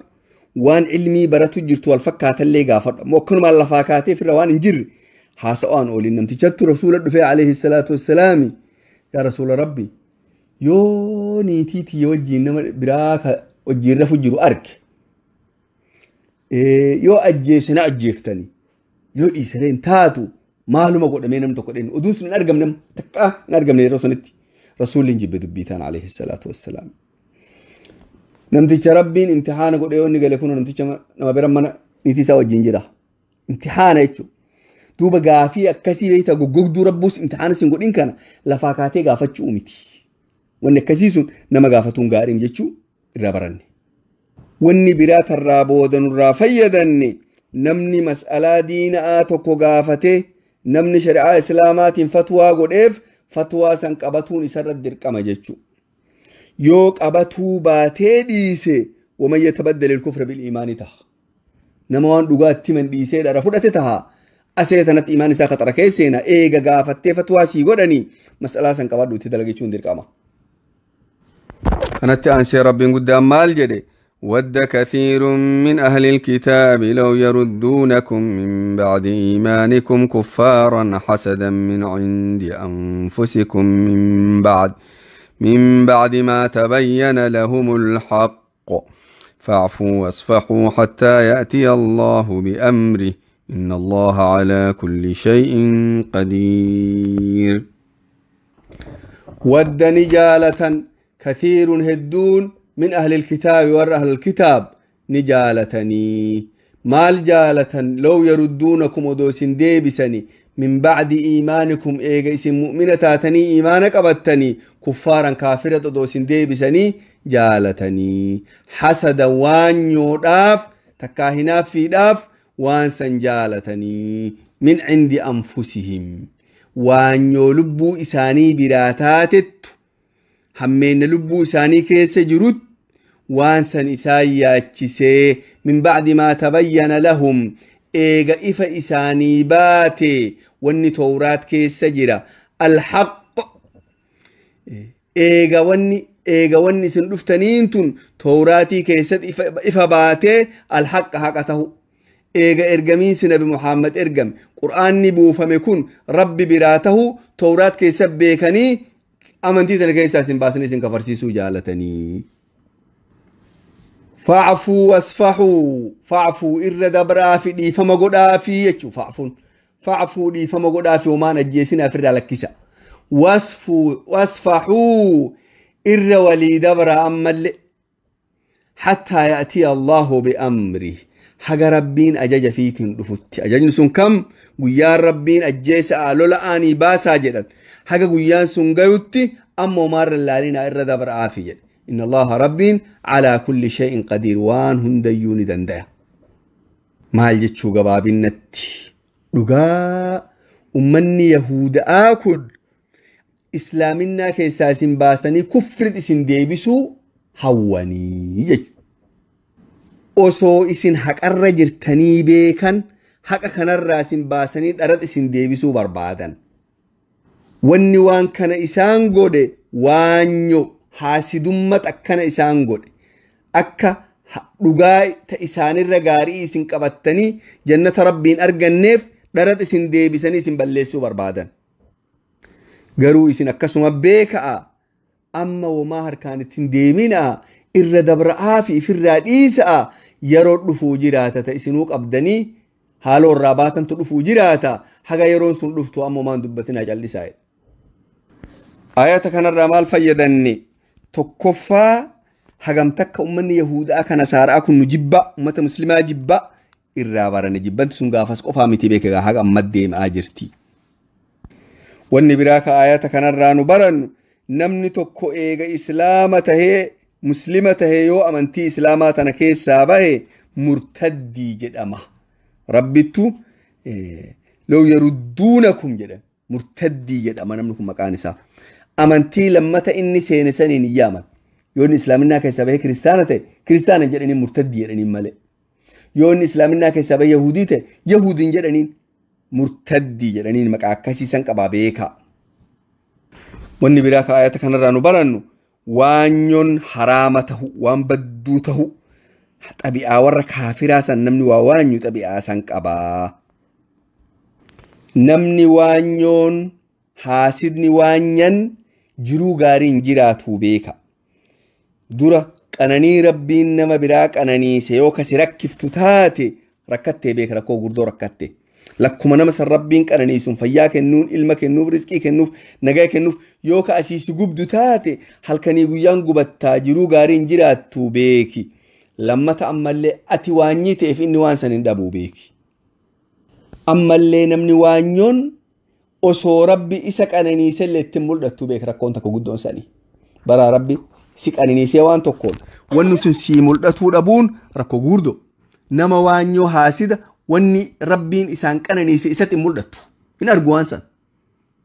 waan ilmii baratu jirtu wal fakkaatallee gaafadhu. Ammoo akkanumaan lafaa kaatee firra waan hin jirre haasa'aan ooliin. Namtichattu rasuula dhufee alayhi salaatu wassalaami, yaa rasuula rabbi, yoo niitii tiyya wajjiin nama biraa ka wajjiin rafu jiru arge, yoo ajjeese na ajjeeftani, yoo dhiisanii hin taatu, maaluma godhamee namni tokko dheenu oduun sun hin argamne, takka hin argamne yeroo sanitti. Rasuulli hin jibbe dubbii taan alayhi salaatu wassalaam. Namticha rabbiin imtixaana godhee yoo inni gale kun namticha nama bira mana niitii isaa wajjin jira. Imtixaana jechuudha. Duuba gaafii akkasii beektaa goggogduu rabbuus imtixaana siin godhin kana lafaa kaatee gaafachuu miti. Wanni akkasii sun nama gaafatuun gaariin jechuu irraa baranne. Wanni biraa tarraa booda nurraa fayyadanne namni mas'alaa diina'aa tokko gaafatee namni shari'aa islaamaatiin fatwaa godheef fatwaa san qabatuun isarra dirqama jechuu. Yoo qabatuu baatee dhiise waman yatabaddal ilkufra bil iimaani taha. Nama waan dhugaatti himan dhiisee dhara fudhate taha. Asee tanatti imaan isaa khaxara keesseena eega gaafattee fatwaa sii godhanii mas'alaa san qabadhu itti dalagichuun dirqama. Kanatti aansee rabbiin guddaan maal jedhe? ود كثير من أهل الكتاب لو يردونكم من بعد إيمانكم كفارا حسدا من عند أنفسكم من بعد ما تبين لهم الحق فاعفوا واصفحوا حتى يأتي الله بأمره إن الله على كل شيء قدير. ود نجالة كثير هدون من أهل الكتاب ور أهل الكتاب نجالتني مال جالة لو يردونكم ودوسن ديبسني من بعد إيمانكم إيجا اسم مؤمنة تاتني إيمانك أبتني كفارا كافرة دوسن ديبسني جالتني حسد وان يوداف تكاهنا في داف وان سنجالتني من عند أنفسهم وان يولبو إساني براتاتت همين لبو إساني كيس جرut وان سن إسان ياتشسي من بعد ما تبين لهم إيغا إفا إساني باتي واني تورات كيس جرا الحق إيغا واني سن رفتنين توراتي كيس إفا باتي الحق حقته إيغا إرقمين سنبي محمد إرقم قرآن نبو فمكون ربي براته تورات كيس بيكني Amantii tana keessaa isin baasanii isin kafarsiisuu jaalatanii. Facfuu wasfaxuu, facfuu irra dabraa fi dhiifama godhaa fi jechuu facfuun. Facfuu dhiifama godhaa fi homaan ajjeesinaa ofirraa lakkisa. Wasfuu wasfaxuu irra walii dabraa ammallee. Hattaa ya'tiya Allahu bi'amri. Haga rabbiin ajaja fiitiin dhufutti. Ajajni sun kam? Guyyaan rabbiin ajjeesaa lola aanii baasaa jedhan. Haga guyyaan sun gayutti amma homaarra laalinaa irra dabra'aafi jedhe. Inna Allaha rabbiin calaa kulli shay'in qadiir, waan hundayyuu ni dandaya. Maal jechuu gabaabinnatti? Dhugaa ummanni Yahuda'aa kun islaaminaa keessaa isin baasanii kufrit isin deebisuu hawwanii jechuudha. Osoo isin haqarra jirtanii beekan haqa kanarraa isin baasanii dharat isin deebisuu barbaadan. Wanni waan kana isaan godhe waanyo haasidummat akkana isaan godhe. Akka dhugaa ta isaanirra gaarii isin qabattanii jannata rabbiin arganneef dharat isin deebisanii isin balleessuu barbaadan. Garuu isin akkasuma beeka'a amma womaa harkaan ittiin deeminaa irra dabra'aa fi ifirraa dhiisa'a yeroo dhufuu jiraata ta isinuu qabdanii haaloo irraa baatantu dhufuu jiraata haga yeroon sun dhuftu amma homaan dubbatinaa callisaa. Ayata kanarraa maal fayyadanne? Tokkoffaa hagam takka ummanni Yahudaa kana Saaraa kun nu jibba ummata muslimaa jibba irraa barane. Jibbanti sun gaafas qofaa miti beekaa haga amma deemaa jirti. Wanni biraa ka ayata kanarraa nu barannu namni tokko eega islaama tahee muslima tahee yoo amantii islaamaa tana keessaa bahe murtaddii jedhama. Rabbittu law yarudduunakum jedha murtaddii jedhama namni kun maqaan isaa. Amantii lammata inni seene saniin hin yaaman. Yoo inni islaaminaa keessaa bahee kiristaana ta'e kiristaana jedhaniin murtaddii jedhaniin malee. Yoo inni islaaminaa keessaa bahee yahudii ta'e yahudiin jedhaniin murtaddii jedhaniin maqaa akkasiisan qabaa beekaa. Wanni biraa ka ayata kanarraa nu barannu waanyoon haraama tahu waan badduu tahu xabi'aa warra kaafiraa san namni waa waanyu xabi'aa san qabaa. Namni waanyoon haasidni waanyan jiruu gaariin jiraatu beeka. Dura qananii rabbiin nama biraa qananiise yoo kasi rakkiftu taate rakkattee beeka rakkoo gurdoo rakkatte. Lakkuma nama san rabbiin qananiisuun fayyaa kennuun ilma kennuuf rizqii kennuuf nagaa kennuuf yoo ka asiisi gubdu taate halkanii guyyaan gubattaa jiruu gaariin jiraattu beeki. Lammata ammallee ati waanyii ta'eef inni waan san hin dhabuu beeki. Ammallee namni waanyoon osoo rabbi isa qananiisellee ittiin mul'attu beeka rakkoon takka guddoon sanii. Baraa rabbi si qananiisee waan tokkoon wanni sun sii mul'atuu dhabuun rakkoo guurdoo. Nama waanyoo haasida wanni rabbiin isaan qananiise isatti hin mul'attu. Hin argu waan san.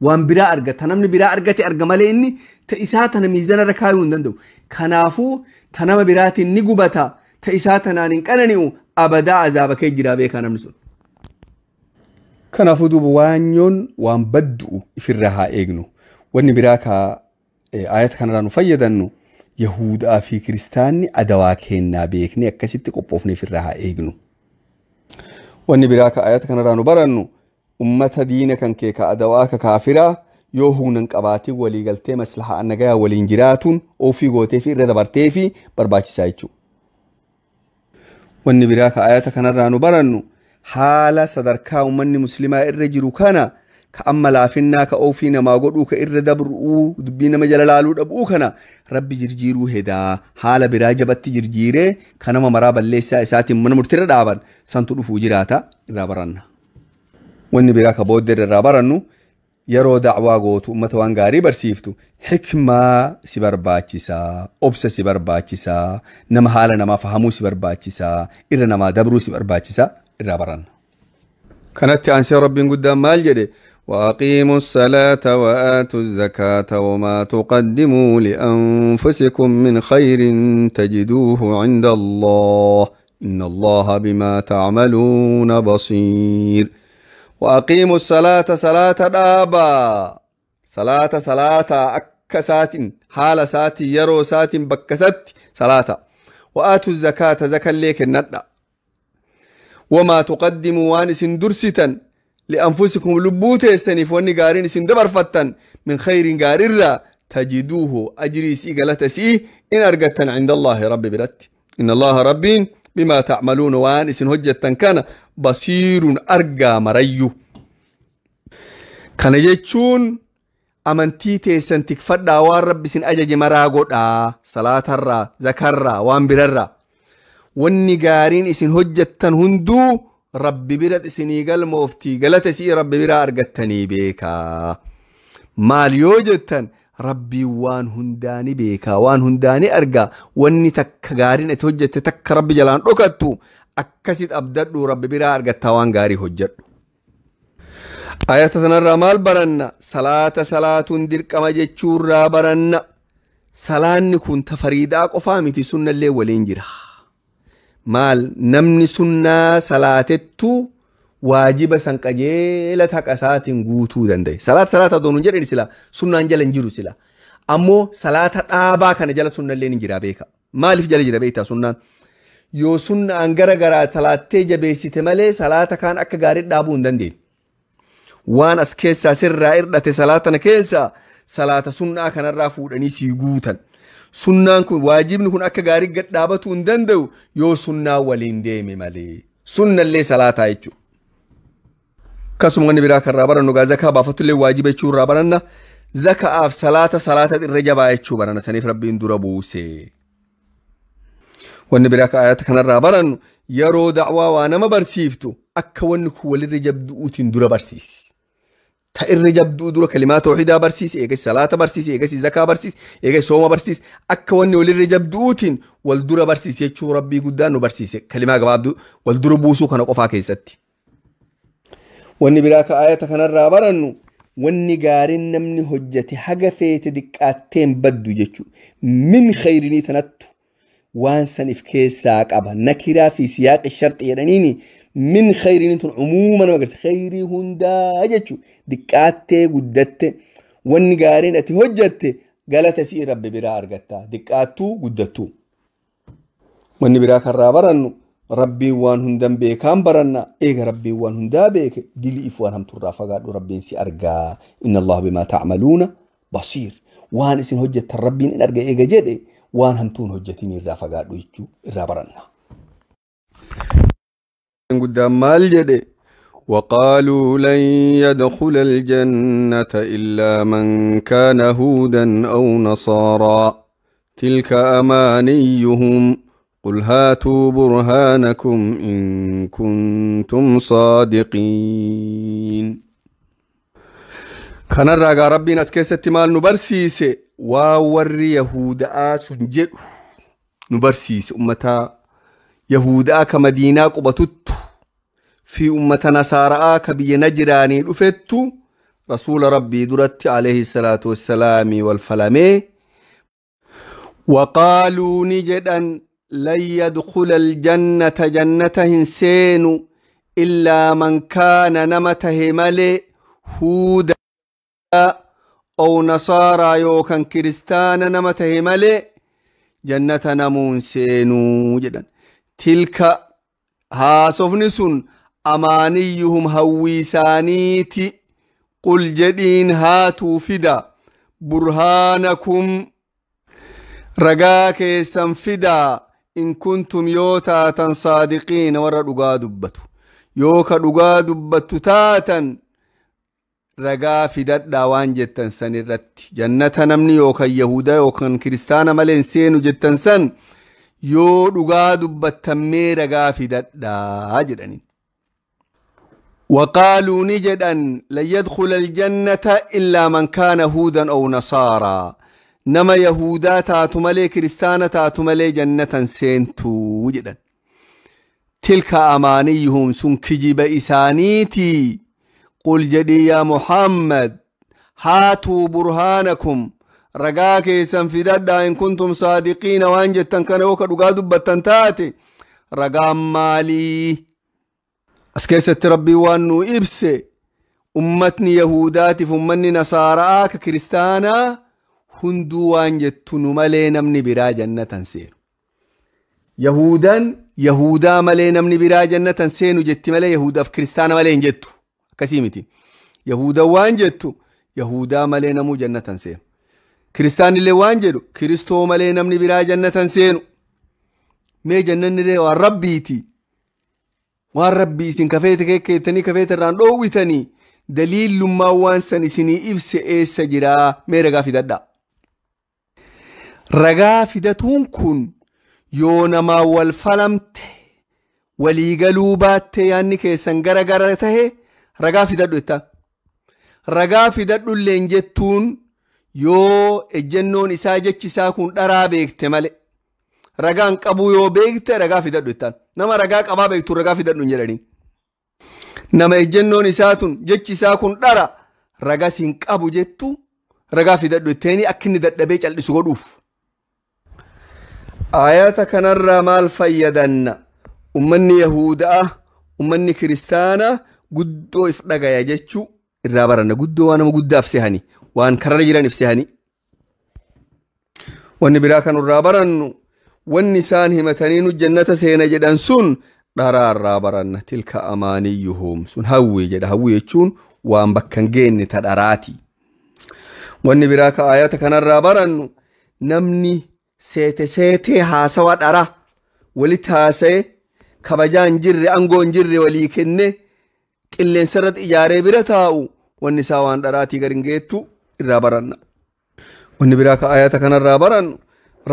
Waan biraa argata. Namni biraa argate arga malee inni ta isaa tana miizanarra kaayuu hin danda'u. Kanaafuu ta nama biraatiin ni gubata. Ta isaa tanaan hin qanani'u abadaa azaaba kee jiraa beekaa namni sun. Kanaafuu duuba waanyoon waan baddu'u ifirraa haa eegnu. Wanni biraa ka ayata kanarraa nu fayyadannu Yahudaa fi Kiristaanni adawaa kennaa beeknee akkasitti qophoofnee ifirraa haa eegnu. Wanni biraa ka ayata kanarraa nu barannu ummata diina kan kee ka adawaa ka kaafiraa yoo humna hin qabaatin waliigaltee maslahaa nagayaa waliin jiraatuun ofii gootee fi irra dabartee fi barbaachisaa jechuudha. Wanni biraa ka ayata kanarraa nu barannu haala sadarkaa ummanni muslimaa irra jiru kana ka amma laafinnaa ka ofii namaa godhuu ka irra dabruu dubbii nama jala laaluu dhabuu kana rabbi jirjiiruu hedaa haala biraa jabatti jirjiiree ka nama maraa balleessaa isaatiin mana murtiirra dhaaban santu dhufuu jiraata irraa baranna. Wanni biraa ka booddee irraa barannu yeroo da'waa gootu ummata waan gaarii barsiiftu hikmaa si barbaachisaa, obsa si barbaachisaa, nama haala namaa fahamuu si barbaachisaa, irra namaa dabruu si barbaachisaa irraa baranna. Kanatti aansee rabbiin guddaan maal jedhe? وأقيموا الصلاة وآتوا الزكاة وما تقدموا لأنفسكم من خير تجدوه عند الله إن الله بما تعملون بصير. وأقيموا الصلاة صلاة دابا صلاة صلاة أكسات حال سات يرو سات بكست صلاة وآتوا الزكاة زكاة ليك الندى وما تقدموا وانس درستا لأنفسكم لبوتي سنف وني قارين سندبر فتن من خير قارر تجدوه أجري سي غلطة سي إن أرجتن عند الله ربي برت إن الله ربين بما تعملون وان إسن هجة كان بصير أرجى مريو كان يجون amantii teessan tikfadhaa waan rabbi isin ajaje maraa godhaa salaatarraa zakarraa waan birarraa wanni gaariin isin hojjettan hunduu rabbi bira isinii galmooftii galata isii rabbi biraa argattanii beekaa maal yoo jettan rabbii waan hundaani beekaa waan hundaani argaa wanni takka gaariin ati hojjette takka rabbi jalaan dhokattu akkasit abdadhu rabbi biraa argattaa waan gaarii hojjedhu. Ayata sanarraa maal baranna? Salaata salaatuun dirqama jechuurraa baranna. Salaanni kun ta fariidaa qofaa miti sunnallee waliin jira. Maal namni sunnaa salaatettu waajiba san qajeela taqa isaatiin guutuu danda'e. Salaata salaata doon hin jedhin sila sunnaan jala hin jiru sila. Ammoo salaata dhaabaa kana jala sunnallee ni jira beeka. Maaliif jala jira beektaa sunnaan? Yoo sunnaan gara garaa salaattee jabeessite malee salaata kaan akka gaarii dhaabuu hin dandeenye. Waan as keessaa sirraa irdhate salaatana keessa salaata sunnaa kanarraa fuudhanii sii guutan. Sunnaan kun waajibni kun akka gaarii gad dhaabatuu hin danda'u yoo sunnaa waliin deeme malee. Sunnallee salaataa jechuudha. Akkasuma wanni biraa kan irraa barannu gaa zakaa baafatullee waajiba jechuu irraa baranna. Zaka'aaf salaata salaata irra jabaa jechuu baranna saniif rabbiin dura buuse. Wanni biraa kan ayata kanarraa barannu yeroo da'waa waa nama barsiiftu akka wanni kun walirra jabdu'uutiin dura barsiisi. Ta irra jabduu dura kalimaa tawhiidaa barsiisi, eegas salaata barsiisi, eegas zakaa barsiisi, eegas sooma barsiisi. Akka wanni walirra jabdu'uutiin wal dura barsiisi jechuu rabbii guddaan nu barsiise kalimaa gabaabduu wal dura buusuu kana qofaa keessatti. Wanni biraa ka ayata kanarraa barannu wanni gaariin namni hojjete haga feete diqqaatteen baddu jechuudha. Min khayrinii tanattu waan saniif keessaa qaba. Nakiraa fi siyaaqi sharxi jedhaniini min khayrinii tun umuuma nama agarsiisa. Khayrii hundaa jechuudha. Diqqaattee guddatte wanni gaariin ati hojjette galata sii rabbi biraa argatta. Diqqaattuu guddattuu. Wanni biraa kanarraa barannu rabbiin waan hundan beekaan baranna. Eega rabbiin waan hundaa beeke diliif waan hamturraa fagaadhu rabbiin si argaa. Inna allaha bimaa ta'maluuna basiir. Waan isin hojjettan rabbiin in arga eega jedhe waan hamtuun hojjetin irraa fagaadhu jechuu irraa baranna. Guddaan maal jedhe? وقالوا لن يدخل الجنة إلا من كان هودا أو نصارى تلك أمانيهم قل هاتوا برهانكم إن كنتم صادقين. Kanarraa gaa rabbiin as keessatti maal nu barsiise? Waa warri Yahudaa sun jedhu nu barsiise. Ummata Yahudaa ka Madiinaa qubatuttu fi ummata Nasaaraa ka biyya Najiraanii dhufettu rasuula rabbii duratti alayhi salaatu wassalaami wal falamee waqaaluu ni jedhan lan yadkhula aljannata jannata hin seenu illaa man kaana nama tahe malee huuda أو نصارى يوكان كريستانا نما تهي مالي جنة نمون سينو جدا. تلك هاسفني سن أمانيهم هويسانيتي قل جدين هاتوا فدا برهانكم رقاك سنفدا إن كنتم يوتاتا صادقين ورا دقا دبتو يوكا دقا دبتو تاتا ragaa fidadhaa waan jettan san irratti jannata namni yookaan Yahudaa yookaan Kiristaana malee hin seenu jettan san yoo dhugaa dubbattan mee ragaa fidadhaa jedhaniin. وقالوا ni jedhan لن يدخل الجنة إلا من كان هودا أو نصارى nama Yahudaa taatu malee Kiristaana taatu malee jannatan seentuu jedhan. تلك أمانيهم sun kijiba isaaniitii. قل جدي يا محمد هاتوا برهانكم رقاك سنفددا إن كنتم صادقين وأن جتن كان وكا دقا دبتن تاتي رقام مالي أسكيست ربي وانو إبسي أمتني يهوداتي فمني نصارى كريستانا هندو وان جتن مالي نمني برا جنة سير يهودا يهودا مالي نمني برا جنة سينو جت مالي يهودا في كريستانا مالي جتو akkasii miti. Yahuda waan jettu Yahudaa malee namuu jannatan seenu. Kiristaanillee waan jedhu Kiristoo malee namni biraa jannatan seenu. Mee jannanni waan rabbiiti. Waan rabbii isin kafeete keekkeettanii kafeete irraan dhoowwitanii daliilummaa waan san isinii ibse eessa jiraa mee ragaa fidadhaa. Ragaa fidatuun kun yoo namaa wal falamte waliigaluu baatte yaanni keessan gara gara tahe ragaa fidadhu jettaan. Ragaa fidadhu illeen jettuun yoo ejjennoon isaa jechi isaa kun dharaa beekte malee. Ragaan qabuu yoo beekte ragaa fidadhu jettaan. Nama ragaa qabaa beektu ragaa fidadhu hin jedhaniin. Nama ejjennoon isaa tun jechi isaa kun dhara ragaa siin qabu jettu ragaa fidadhu jetteeni akka inni dadhabee cal'isu godhuuf. Ayata kanarraa maal fayyadanna? Ummanni Yahudaa, ummanni Kiristaanaa guddoo if dhagaya jechuu irraa baranna. Guddoo waan nama guddaaf sehani, waan kararra jiran if sehani. Wanni biraa kan irraa barannu wanni isaan himatanii nu jannata seena jedhan sun dharaa irraa baranna. Tilka amaaniyyuhum sun hawwii jedha. Hawwii jechuun waan bakka hin geenye ta dharaati. Wanni biraa ka ayata kanarraa barannu namni seete seetee haasawa dhara walitti haasa'e kabajaa hin jirre aangoo hin jirre walii kenne qilleensa irratti ijaaree bira taa'u wanni isaa waan dharaatii gad hin geettu irraa baranna. Wanni biraa ka ayata kanarraa barannu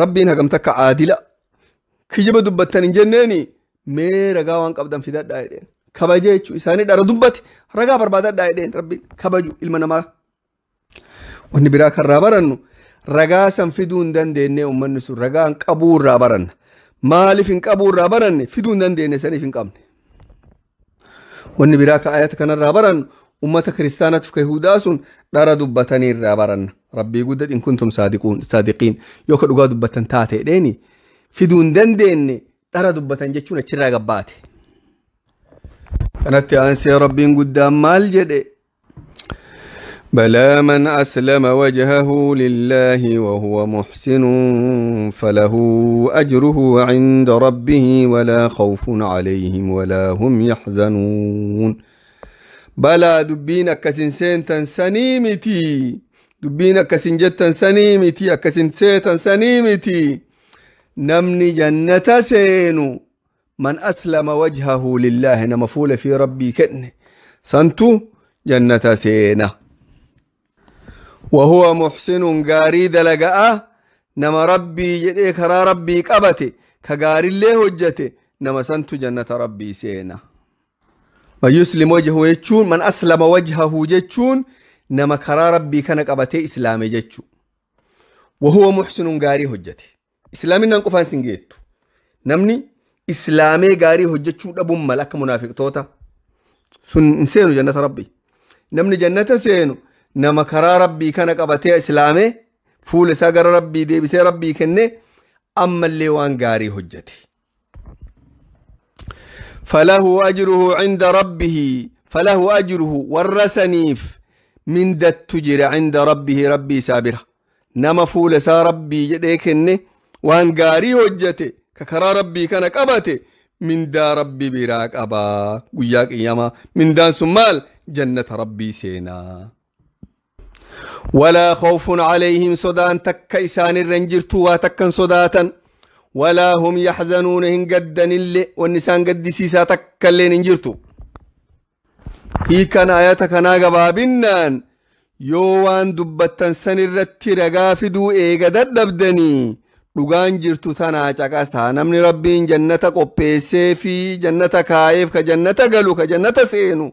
rabbiin hagam takka aadila kijiba dubbattan hin jenneeni mee ragaa waan qabdan fidadhaa jedheen kabajee jechuu isaanii dhara dubbate ragaa barbaadadhaa jedheen rabbiin kabaju ilma namaa. Wanni biraa kanarraa barannu ragaa san fiduu hin dandeenye uummanni sun ragaa hin qabuu irraa baranna. Maaliif hin qabuu irraa baranne fiduu hin dandeenye saniif hin qabne. Wanni biraa ka ayata kanarraa barannu ummata kiristaanaatiif ka Yihudaa sun dhara dubbatanii irraa baranna. Rabbii guddat in kuntum saadiqiin yoo ka dhugaa dubbattan taate jedheeni fiduu hin dandeenye dhara dubbatan jechuun achirraa gabbaate. Kanatti aansee rabbiin guddaan maal jedhe? بلى من أسلم وجهه لله وهو محسن فله أجره عند ربه ولا خوف عليهم ولا هم يحزنون. بلى دبين أكسن سينتن سنيمتي دبين أكسن جتن سنيمتي أكسن سيتن سنيمتي نمني جنة سينو من أسلم وجهه لله نمفول في ربي كأنه سنتو جنة سينه وهو محسن غاري دلقاء نما ربي جدي كرا ربي قبتي كغاري اللي هجتي نما سنت جنة ربي سينا. ما يسلم وجهه يجون من أسلم وجهه جتشون نما كرا ربي كان قبتي إسلامي جتشو وهو محسن غاري هجتي إسلامي ننقفان سنجيتو نمني إسلامي غاري هجتشو أبو ملك منافق توتا سن إنسانو جنة ربي نمني جنة سينو nama karaa rabbii kana qabatee islaame fuula isaa gara rabbii deebisee rabbii kenne ammallee waan gaarii hojjete. Falahu ajruhu cinda rabbihi falahu ajruhu warra saniif mindattu jira cinda rabbihi rabbii isaa bira nama fuula isaa rabbii jedhee kenne waan gaarii hojjete ka karaa rabbii kana qabate mindaa rabbii biraa qabaa guyyaa qiyyamaa mindaan sun maal jannata rabbii seenaa. ولا خوف عليهم صدان تك إسان الرنجرتو واتكن صداتا ولا هم يحزنون هن قدن اللي والنسان قد سيسا تك اللي ننجرتو هي كان آياتك ناقبابنان يوان دبتن سن الرت رقافدو إيقا ددبدني dhugaan jirtu tanaa caqasaa namni rabbiin jannata qopheessee fi jannata kaayeef ka jannata galu ka jannata seenu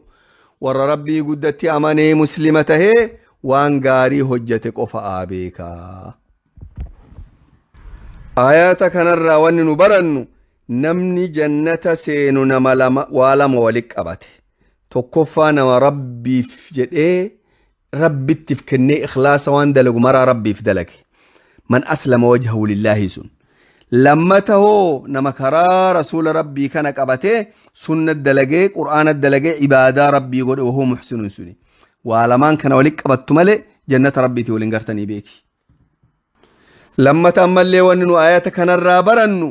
warra rabbii guddatti amanee muslima tahee waan gaarii hojjete qofa beekaa. Ayata kanarraa wanni nu barannu namni jannata seenu nama lama waa lama walitti qabate. Tokkoffaa nama rabbiif jedhee rabbittiif kennee ikhlaasa waan dalagu maraa rabbiif dalage. Man aslama wajhahu lillaahi sun. Lammata hoo nama karaa rasuula rabbii kana qabatee sunna dalagee qur'aana dalagee ibaadaa rabbii godhe wahuu muhsinuun suni. Waa lamaan kana walitti qabattu malee jannata rabbiitii waliin gartanii beeki. Lammata ammallee wanni nu ayata kanarraa barannu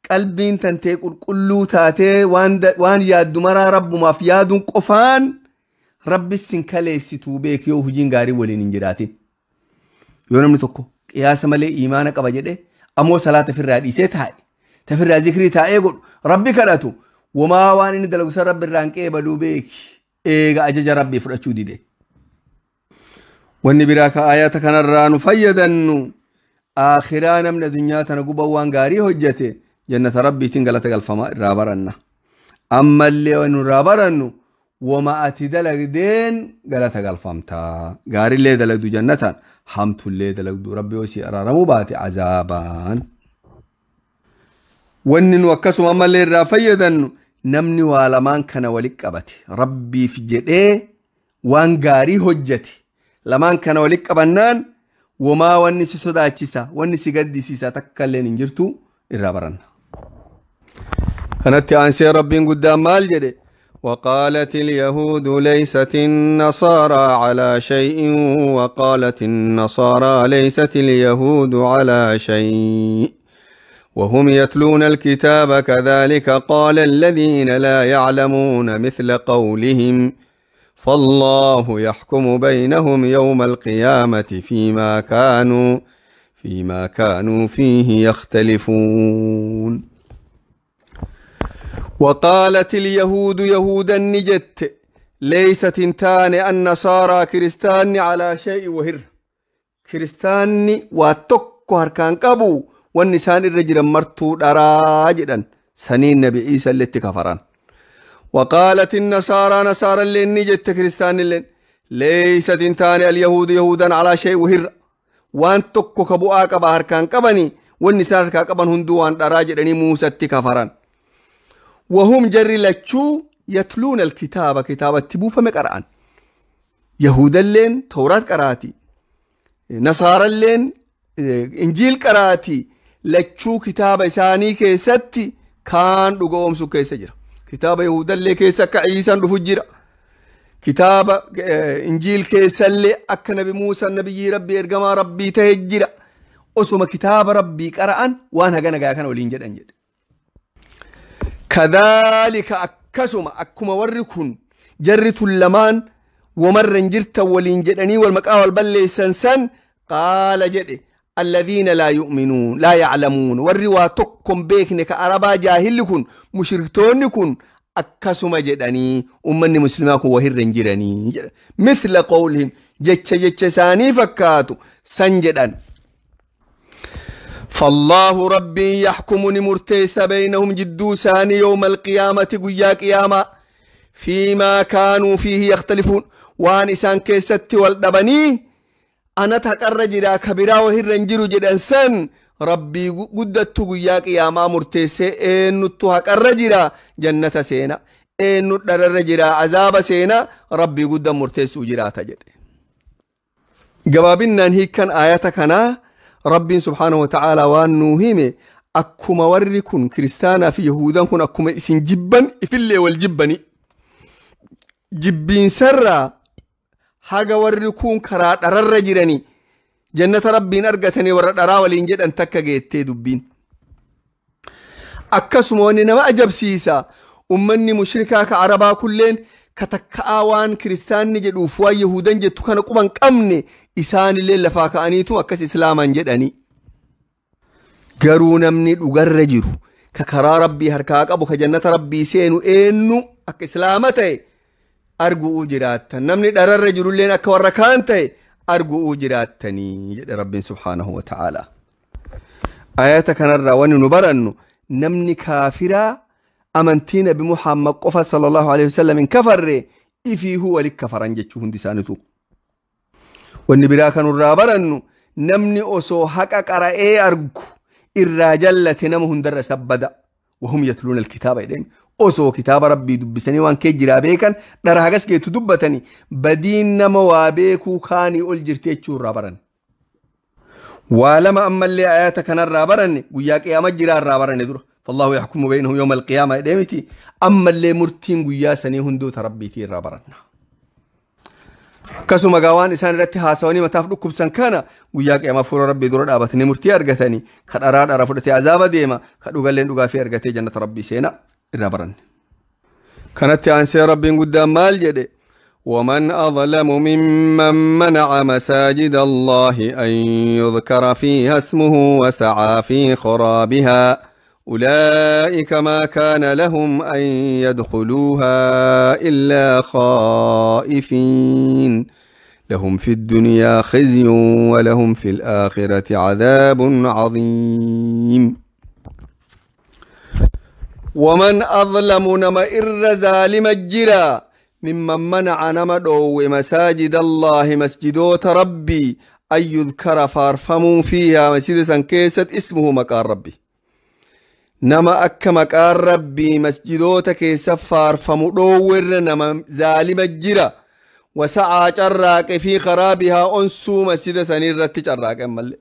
qalbiin tantee qulqulluu taatee waan yaaddu maraa rabbumaaf yaaduun qofaan rabbi sin kaleessituu beeki yoo hojiin gaarii waliin hin jiraatin. Yoo namni tokko qiyaasa malee iimaana qaba jedhe ammoo salaata ofirraa dhiisee taa'e tafirraa zikrii taa'ee godhu rabbi kadhatu womaa waan inni dalagu san rabbi irraa hin qeebaluu beeki eega ajaja rabbii fudhachuu dide. Wanni biraa ka ayata kanarraa nu fayyadannu aakhiraa namni addunyaa tana guban waan gaarii hojjete jannata rabbiitiin galata galfama irraa baranna. Ammallee wanni irraa barannu wama ati dalagdeen galata galfamtaa. Gaariillee dalagdu jannataan hamtullee dalagdu rabbi yoo si araaramuu baate azaabaan. Wanni nu akkasuma ammallee irraa fayyadannu namni waa lamaan kana walitti qabate rabbiif jedhee waan gaarii hojjete lamaan kana walitti qabannaan womaa wanni si sodaachisa wanni si gaddisiisa takka illeen hin jirtu irraa baranna. Kanatti aansee rabbiin guddaan maal jedhe? وقالت اليهود ليست النصارى على شيء وقالت النصارى ليست اليهود على شيء وهم يتلون الكتاب كذلك قال الذين لا يعلمون مثل قولهم فالله يحكم بينهم يوم القيامة فيما كانوا فيه يختلفون. وقالت اليهود يهودا نجت ليست انتان النصارى كريستان على شيء وهر كريستان واتك هركان قبو والنسان الرجل مرتو دراجدا سنين نبي عيسى اللي كفران. وقالت النصارى نصارى اللي نجت كريستان اللي ليست انتان اليهود يهودا على شيء وهر وان تكو كبو اقبا هركان قبني والنسان هركان قبن هندوان دراجدني موسى كفران. وهم جري لتشو يتلون الكتاب كتابة تبو فمقرآن يهود اللين توراة قراتي نصارى اللين إنجيل قراتي لتشو كتاب إساني كيستي كان رقوم سو كيسجرة كتاب يهود اللي كيسا كعيسى رفجرة كتاب إنجيل كيسا اللي أك نبي موسى النبي ربي إرقما ربي تهجرة أسوما كتاب ربي قرآن وانا قنا كان ولين جد أنجد. كذلك أكسما أكما وركن جرت اللمان ومرن جرت ولين جدني والمكاوى البلي سنسن قال جدي الذين لا يؤمنون لا يعلمون والرواتكم بيكنك أربا جاهلكن مشركتونكن أكسما جدني أمني مسلماكم وهرن جرني مثل قولهم جتش جتش ساني فكاتو سنجدن. فالله ربي يحكم نمرتيس بينهم جدو ساني يوم القيامة قيا قيامة فيما كانوا فيه يختلفون وان إسان كيست والدبني أنا تقر جرا كبيرا وهرنجر جدن سن ربي قدت قيا قيامة مرتيس إنو تقر جرا جنة سينا إنو درر جرا عذاب سينا ربي قد مرتيس جرا تجد. جوابنا هي كان آياتك أنا ربي سبحانه وتعالى وانو هيمي أكما وركن كريستانا في يهودا كن أكما إسن جبا إفلي والجبني جبين سرا حاجة وركون كرات أرر جراني جنة ربي أرقتني ورد أراولين جد أن تكا جيتي دبين أكسموني نما أجب سيسا أمني مشركا كعربا كلين كتكاوان كريستان نجد وفوا يهودا جد كان قبان كأمني إسان اللي لفاك أنيتو أكس إسلاما جدني garuu namni dhugarra jiru ka karaa rabbii harkaa qabu ka jannata rabbii seenu eenyu akka islaama ta'e argu'uu jiraattan namni dhararra jirulleen akka warra kaan ta'e argu'uu jiraattanii jedhe rabbiin subhaanahu wa ta'ala. Ayata kanarraa wanni nu barannu namni kaafiraa amantii nabi Muhammad qofa sallallahu alaihi wasallam hin kafarre ifiihuu walit kafaran jechuu hundi isaaniitu. Wanni biraa kanurraa barannu namni osoo haqa qara'ee argu irraa jallate nama hundarra sabbada wahum yatluuna alkitaaba jedheen osoo kitaaba rabbii dubbisanii waan kee jiraa beekan dhara hagas geettu dubbatanii badiin nama waa beekuu kaanii ol jirti jechuu irraa baran. Waa lama ammallee ayata kanarraa baranne guyyaa qiyaama jiraa irraa baranne dura فالله يحكم بينهم يوم القيامة jedheemiti ammallee murtiin guyyaa sanii hundoota rabbiitii irraa baranna. Akkasuma gaawaan isaan irratti haasawanii mataaf dhukkubsan kana guyyaa qiyaamaa fuula rabbii dura dhaabatanii murtii argatanii ka dharaa dhara fudhatee azaaba deema ka dhugalleen dhugaafii argatee jannata rabbii seena irraa baranne. Kanatti aansee rabbiin guddaan maal jedhe? ومن أظلم ممن منع مساجد الله أن يذكر فيها اسمه وسعى في خرابها أولئك ما كان لهم أن يدخلوها إلا خائفين لهم في الدنيا خزي ولهم في الآخرة عذاب عظيم. ومن أظلم نما إر ظالم الجرا ممن منع نما دو مساجد الله مسجدوت ربي أن يذكر فارفم فيها مسجد سنكيست اسمه مكان ربي. نما أك مكان ربي مسجدوت كيس فارفم دور نما ظالم الجرا وسعى جراك في خرابها أنسو مسجد سنيرة جراك أمال.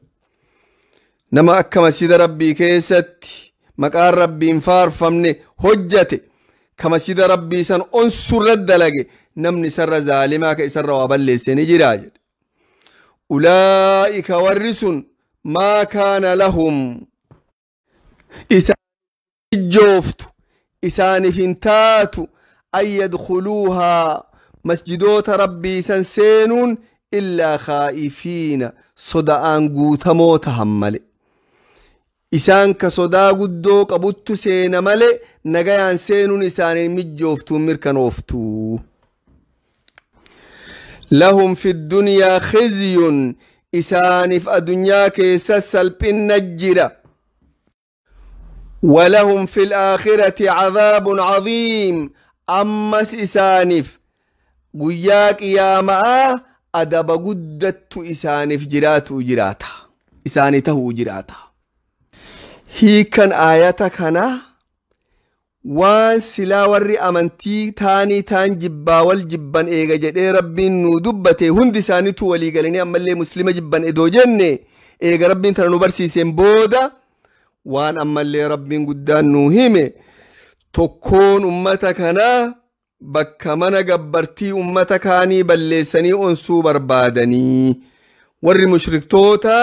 نما أك مسجد ربي كيست مكان ربي فارفمني هجتي كما سيد ربي سن أنصر الدلق نمني سر ظالما كيسر وابل سنجراج. أولئك ورث ما كان لهم إسان جوفت إسان فنتات أن يدخلوها مسجدوت ربي سنسين إلا خائفين صدأن قوتموتهم ملئ. إسان كصدا قدو قبطت سين ملئ نجيان سينون إسان مجوفتو مركنوفتو. لهم في الدنيا خزي إسان في الدنيا كيسسل بالنجرة ولهم في الآخرة عذاب عظيم. أمس إسانف قياك يا معا أدب قدت إسانف جراتو جراتا إسانته جراتا. هي كان آياتك هنا waan silaa warri amantii taanii taan jibbaa wal jibban eega jedhee rabbiin nu dubbate hundi isaaniitu walii galanii ammallee muslima jibban edoo jenne eega rabbiin tana nu barsiiseen booda waan ammallee rabbiin guddaan nu hime tokkoon ummata kanaa bakka mana gabbartii ummata kaanii balleessanii onsuu barbaadanii warri mushriktoota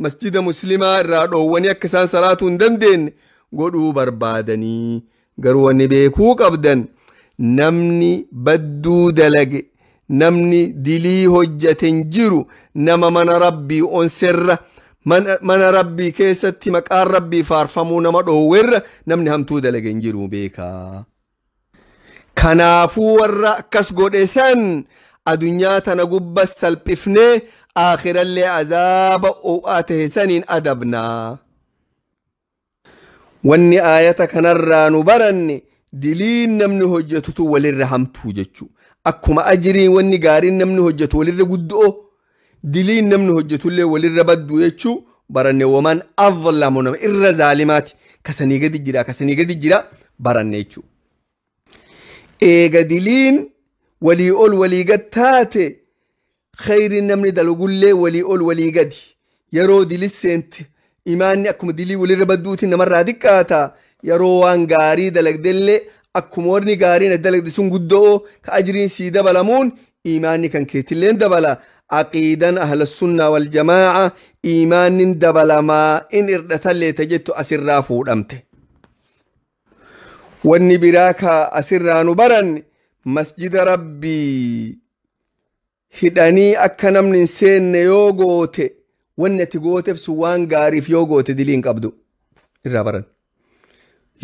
masjida muslimaa irraa dhoowwanii akka isaan salaatuu hin dandeenye godhuu barbaadanii. Garuu wanni beekuu qabdan namni badduu dalage namni dilii hojjate hin jiru nama mana rabbii onserra mana rabbii keessatti maqaan rabbii faarfamuu nama dhoowwerra namni hamtuu dalage hin jiru beekaa. Kanaafuu warra akkas godhe san addunyaa tana gubbas salphifnee aakhirallee azaaba o'aa tahe saniin adabnaa. Wanni aayata kanarraa nu baranne diliin namni hojjetutu walirra hamtuu jechuu. Akkuma ajiriin wanni gaariin namni hojjetu walirra guddo'o diliin namni hojjetullee walirra baddu jechuu baranne. Waman azlamu nama irra zaalimaati kasanii gadi jira kasanii gadi jira baranne jechuu. Eega diliin walii ol walii gad taate khayriin namni dalagullee walii ol walii gadi yeroo dilis seente imaanni akkuma dilii walirra badduutiin namarraa xiqqaata. Yeroo waan gaarii dalagdellee akkuma warni gaariin dalagde sun guddo'oo ka ajriin sii dabalamuun imaanni kan keetilleen dabala. Aqiidan ahla sunnaa wal jamaa'a imaannin dabalamaa in irdhatallee tajettu asirraa fuudhamte. Wanni biraa ka asirraa nu baranne masjida rabbii hidhanii akka namni hin seenne yoo goote wanni ati gooteef sun waan gaariif yoo goote dilii hin qabdu irraa baran.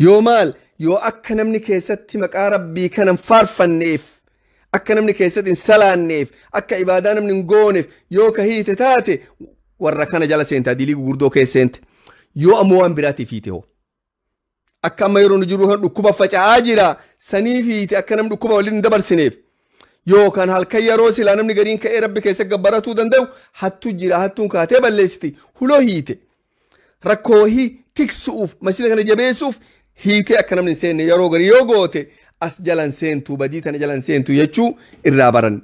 Yoo maal yoo akka namni keessatti maqaa rabbii kana hin faarfanneef akka namni keessatti hin salaanneef akka ibaadaa namni hin gooneef yoo ka hiite taate warra kana jala seentaa dilii gurguddoo keessa seente. Yoo ammoo waan biraatiif hiite hoo akka amma yeroo nu jiru kan dhukkuba faca'aa jira saniif hiite akka namni dhukkuba waliin hin dabarsineef yookaan halkan yeroo silaa namni gariin ka'ee rabbi keessa gabbaratuu danda'u hattu jira hattuun kaatee balleessiti huloo hiite rakkoo hii tiksuuf masjida kana jabeessuuf hiite akka namni hin seenne yeroo garii yoo goote as jalan seentu badii tana jalan seentu jechuu irraa baran.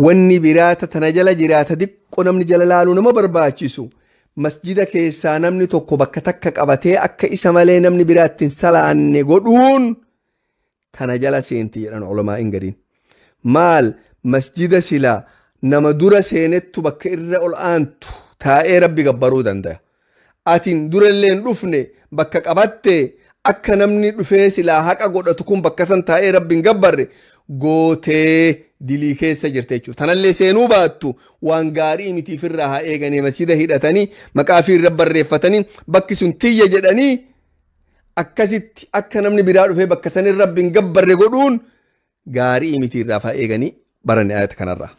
Wanni biraata tana jala jiraata diqqoo namni jala laaluu nama barbaachisu masjida keessaa namni tokko bakka takka qabatee akka isa malee namni biraatti hin salaanne godhuun tana jala seenti jedhan ulamaa'in gariin. Maal masjida silaa nama dura seenettu bakka irra ol aantu taa'ee rabbi gabbaruu danda'a. Atiin durallee hin dhufne bakka qabatte akka namni dhufee silaa haqa godhatu kun bakka san taa'ee rabbi hin gabbarre Gootee dilii keessa jirte jechuudha. Tanallee seenuu baattu waan gaarii miti ofirraa haa eeganii masjida hidhatanii maqaa fi irra barreeffatanii bakki sun tiyya jedhanii akkasitti akka namni biraa dhufee bakka sanirra rabbiin gabbarre godhuun gaarii miti irraa haa eeganii baranne ayata kanarraa.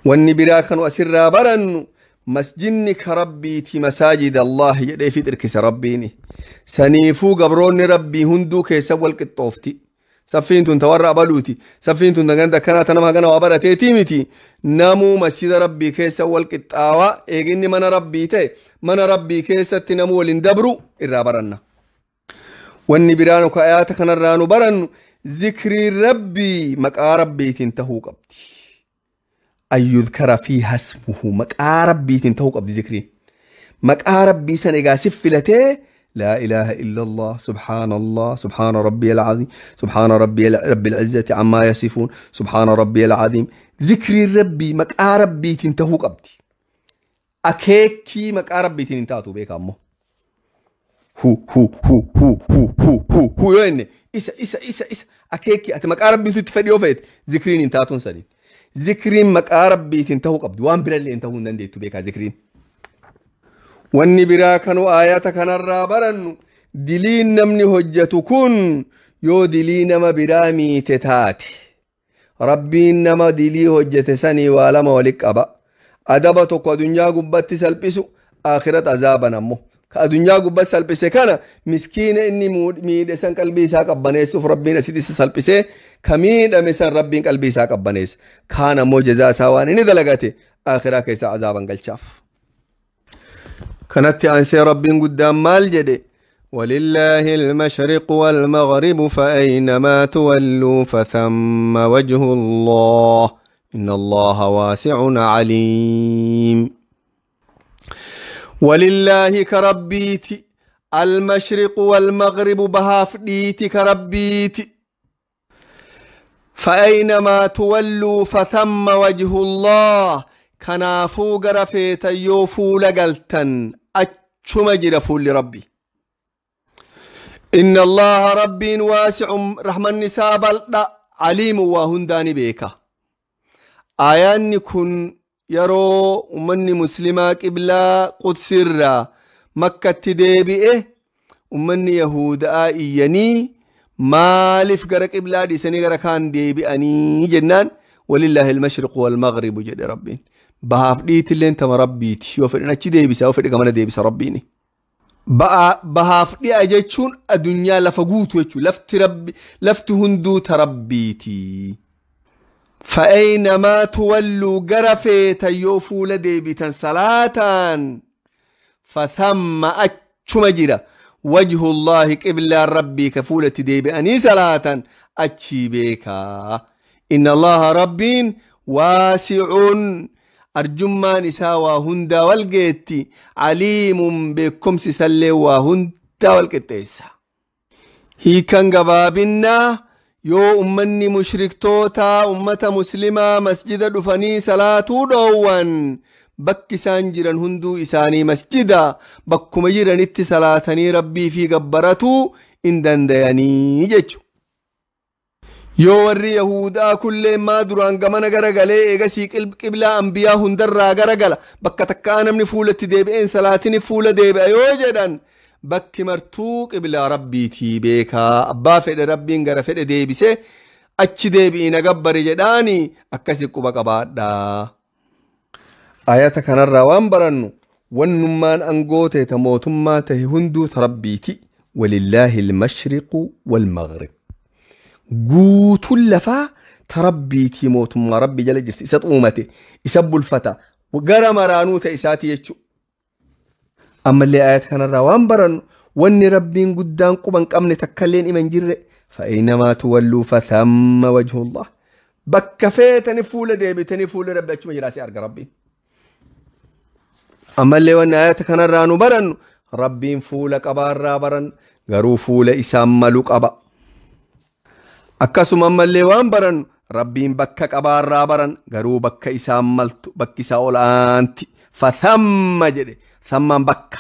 Wanni biraa kanu asirraa barannu masjidni ka rabbiiti masaajid Allah jedhee fi dhirkisa rabbiini. Saniifuu gabroonni rabbii hunduu keessa wal qixxoofti. Saffiin tun tawarra abaluuti. Saffiin tun ganda akkanaa tanama hagana waa barateetii miti. Namuu masjida rabbii keessa wal qixxaawaa eeginni mana rabbii ta'e mana rabbii keessatti namuu waliin dabru irraa baranna. Wanni biraa nu ka ayaata kanarraa nu barannu zikrii rabbii maqaa rabbiitiin tahuu qabdi. أن يذكر فيها اسمه مقا ربي تنتهو قبل ذكرين مقا ربي سنقا سفلته لا إله إلا الله سبحان الله سبحان ربي العظيم سبحان ربي رب العزة عما يصفون سبحان ربي العظيم ذكر ربي مقا ربي تنتهو قبل أكيكي مقا ربي تنتهو بيك أمو هو هو هو هو هو هو هو هو يعني إسا إسا إسا إسا أكيكي أتمقا ربي تتفديو فيت ذكرين انتهتون سنين ذكرين مقا ربي تنتهو قبل وان برا اللي انتهو نديتو بيكا ذكرين واني برا كانوا آيات كان الرابرن دلين نمني هجتكن يو دلين ما برامي تتاتي ربي نما دلي هجت سني والما ولك أبا أدبتك ودنيا قبت سلبسو آخرة عذابا نمو كدنيا قبت سلبسه كان مسكين إني ميد سن قلبي ساق بنيس ربي نسيت سلبسه كمين أمسن ربي قلبي ساق بنيس كان موجزا سواني ندلقته آخرة كيس عذابا قلشاف كانت أنسي ربي قدام مال جدي ولله المشرق والمغرب فأينما تولوا فثم وجه الله إن الله واسع عليم ولله كربيتي المشرق والمغرب بهافديتي كربيتي فأينما تولوا فثم وجه الله كنافو غرفيتا يوفو لقلتن أتشم جرفو لربي إن الله ربي واسع رحمة النساء عليم وهنداني بيكا آيان كن يرو أمني مسلمة قبلة قدس الرا مكة تدبئه أمني يهود آيني مالف غرق قبلة دي سني غرق كان ديبئني جنان ولله المشرق والمغرب جد ربي بهاف ديت اللي انت مربيتي وفرنا تشي ديبسا وفرنا كمان ديبسا ربيني بهاف دي اجتشون الدنيا لفقوت وجو لفت ربي لفت هندو تربيتي فأينما تولوا قرفي تيوفو لديبتا صلاة فثم أتشمجرة وجه الله قبل ربي كفولة ديبئني صلاة أتشي بيكا إن الله ربي واسع أرجما نساء هندا والقيتي عليم بكم سسلي وهندا والقيتيسا هي كان قبابنا يو أمني مشرك توتا أمة مسلمة مسجد دفني صلاة دوان بك سانجرا هندو إساني مسجدا بك مجرا نت صلاتني ربي في قبرتو إن دندياني جيتشو yoo warri yahudaa kullee maa duraan gamana garagalee eegasii qiblaa ambiyaa hundarraa garagala bakka takkaa namni fuulatti deebi'een salaatini fuula deebi'a yoo jedhan bakki martuu qiblaa rabbiitii beekaa abbaa fedhe rabbiin gara fedhe deebise achi deebi'ina gabbari jedhaani akkasi quba qabaadhaa. Ayata kanarraa waan barannu wannummaan angoo ta'e ta mootummaa ta'e hunduu ta rabbiiti walillaahi almashriqu walmaghrib. Guutuun lafaa ta rabbiitii mootummaa rabbi jala jirti isa xuumate isa bulfata gara maraanuu ta'e isaati jechuudha. Ammallee ayata kanarraa waan barannu wanni rabbiin guddaan quba hin qabne takkalleen ima hin jirre fa'aynamaa tuwalluu fathamma wajhullah bakka feetanii fuula deebitanii fuula rabbi achuma jiraasee arga rabbiin. Ammallee wanni ayata kanarraa nu barannu rabbiin fuula qabaarraa baranna garuu fuula isaan malu qaba. Akkasuma ammallee waan barannu rabbiin bakka qabaarraa baran garuu bakka isaan maltu bakki isaa ol aanti fathamma jedhe thammaan bakka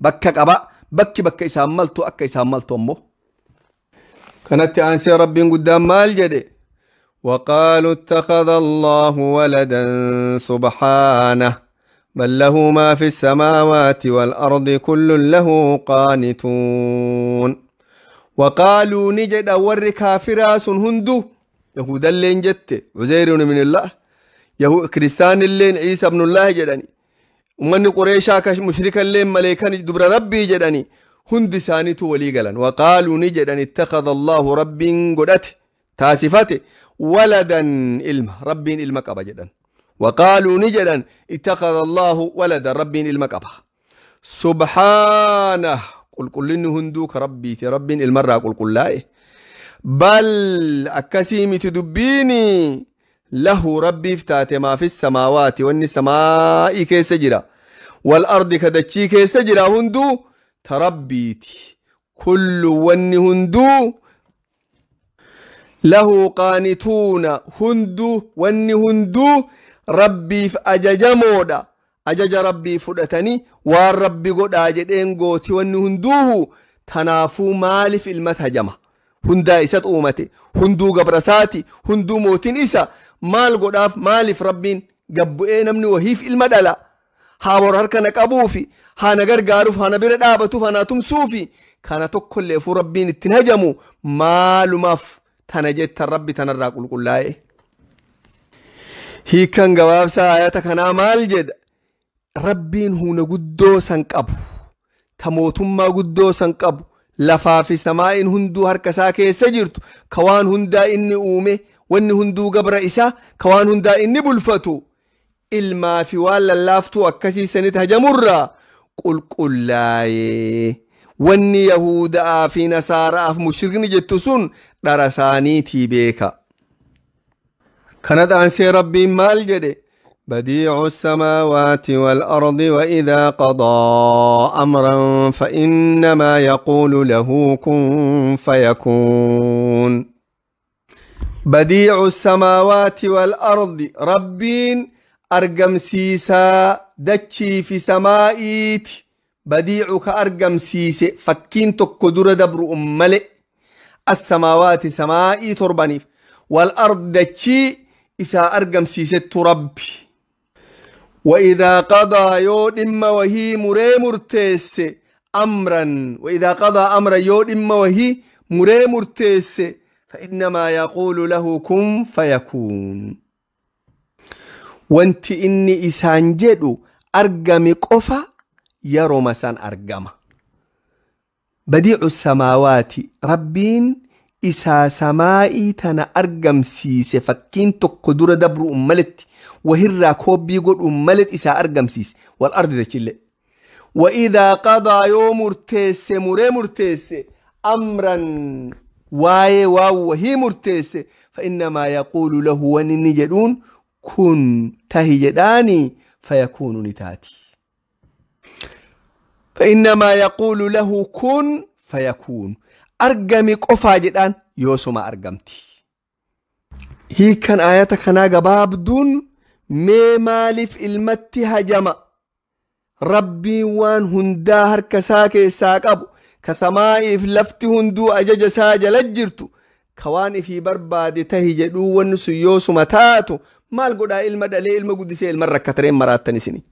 bakka qaba bakki bakka isaan maltu akka isaan maltu ammoo. Kanatti aansee rabbiin guddaan maal jedhe وقالوا اتخذ الله ولدا سبحانه بل له ما في السماوات والأرض كل له قانتون. وقالوا نجد أور كافراس هندو يهود اللين جت عزير من الله، يهو كريستان اللين عيسى ابن الله جدني، ومن قريشا مشرك اللين ملائكة دبر ربي جدني، هند سانيتو ولي قلن. وقالوا نجد أن اتخذ الله رب قدته تاسفته ولدا إلما رب إلما قبا جدا. وقالوا نجدا اتخذ الله ولدا رب إلما قبا سبحانه. قل قل إنه هندوك ربي رب المرة قل قل لا بل أكسيمي تدبيني له ربي افتات ما في السماوات وإن السماء كيس جرا والأرض كدتشي كيس جرا هندو تربيتي كل ون هندو له قانتون هندو ون هندو ربي في أججمودا أجج ربي فدتني والربي قد أجدين قوتي ون هندوه تنافو مالف المتهجمة هندا إسات أومتي هندو قبرساتي هندو موتين إسا مال قداف مالف ربين قبئين من وهيف المدلة هاور هركنك أبوفي هانا قرقاروف هانا برد آبتوف هانا تمسوفي كان تكل لفو ربين اتنهجمو مال ماف تنجت الرب تنراق القلاي. هي كان جواب آياتك أنا مال جد ربين هو نجدو سنقب تموتم ما جدو سنقب لفا في سماء هندو هركساك سجرت كوان هندا إني أومي وإن هندو قبر إسا كوان هندا إني بلفتو إلما في والا لافتو أكسي سنتها جمرة قل قل لاي وإن يهودا في نصارى في مشركين جتسون درساني تيبيكا. كانت أنسي ربي مال جدي بديع السماوات والأرض وإذا قضى أمرا فإنما يقول له كن فيكون. بديع السماوات والأرض ربين أرقم سيسا دتشي في سمائيت بديعك أرقم سيسي فكين تكدر دبر أملئ السماوات سمائي تربني والأرض دتشي إسا أرقم سيسي تربي. وإذا قضى يود إما وهي مري مرتيس أمرا وإذا قضى أمرا يود إما وهي مري مرتيس فإنما يقول له كن فيكون. وانت إني إسان جدو أرقم قفا يرو مسان أرقم. بديع السماوات ربين إسا سمائي تنا أرقم سيس فكين تقدر دبر أملت وهرا كوبي قد أملت إسا أرقم سيس والأرض ذا شلي. وإذا قضى يوم مرتيس مري مرتيس أمرا واي واو وهي مرتيس فإنما يقول له وننجدون كن تهجداني فيكون نتاتي. فإنما يقول له كن فيكون. أرقمي قفا جدان يوسما أرقمتي. هي كان آياتك أنا قبابدون مي مالف المتي هجمة ربي وان هندا هركساك ساك أبو كسمائي في لفت هندو أجج ساجل لجرتو كوان في برباد تهجدو ونسو يوسما تاتو مال قدا المدى لي المقدسي المرة كترين مرات تنسيني.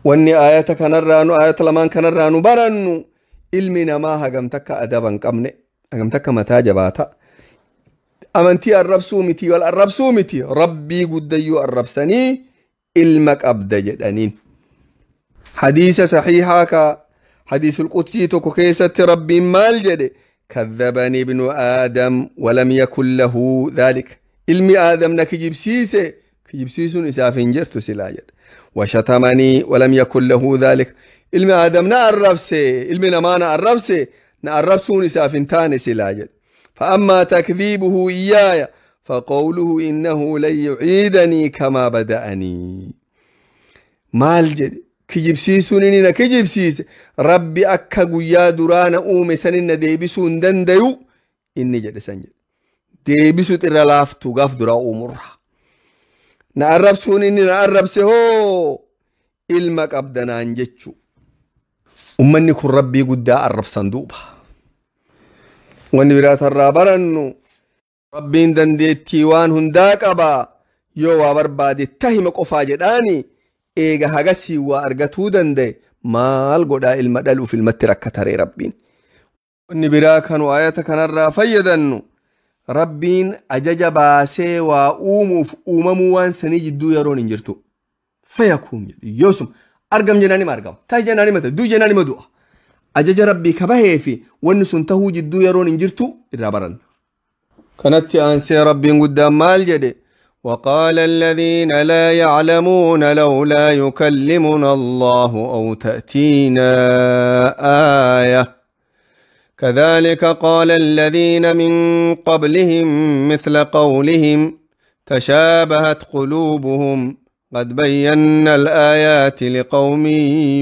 واني آياتك نرانو آيات لمان كنرانو برانو ilmi namaa hagam takka adaba hin qabne hagam takka mataa jabaata amantii arrabsuu miti wal arrabsuu miti rabbii guddayyuu arrabsanii ilma qabda jedhaniin. Hadiisa saxiihaa ka hadiisul qudsii tokko keessatti rabbiin maal jedhe كذبني ابن آدم ولم يكن له ذلك. ilmi آدم na kijibsiise kijibsiisuun isaaf hin jirtu silaa jedhe. وشتمني ولم يكن له ذلك. ilmi آدم na arrabse ilmi namaa na arrabse na arrabsuun isaaf hin taane silaa jedhe. فأما تكذيبه إياي فقوله إنه لن يعيدني كما بدأني. maal jedhe kijibsiisuun inni na kijibsiise rabbi akka guyyaa duraa na uume sanin na deebisuu hin dandayu inni jedhe san jedhe. Deebisuu xirra laaftu gaaf duraa uumurra. Na arrabsuun inni na arrabse hoo ilma qabdanaan jechu. Ummanni kun rabbii guddaa arrabsan duuba. Wanni biraa tarraa barannu Rabbiin dandeettii waan hundaa qabaa yoo waa barbaade tahima qofaa jedhaani eega hagasii waa argatuu danda'e maal godhaa ilma dhaluuf ilmatti rakkataree Rabbiin. Wanni biraa kanu ayata kanarraa fayyadannu Rabbiin ajaja baasee waa uumuuf uumamuu waan sanii jidduu yeroon hin jirtu. Fayakuun jedhu yoosuma argam jennaan hima argama ta'i jennaan hima ta'i du'i jennaan hima du'a. Ajaja Rabbii ka bahee fi wanni sun tahuu jidduu yeroon hin jirtu irraa baranna. Kanatti aansee Rabbiin guddaan maal jedhe? وقال الذين لا يعلمون لولا يكلمنا الله أو تأتينا آية كذلك قال الذين من قبلهم مثل قولهم تشابهت قلوبهم قد بينا الآيات لقوم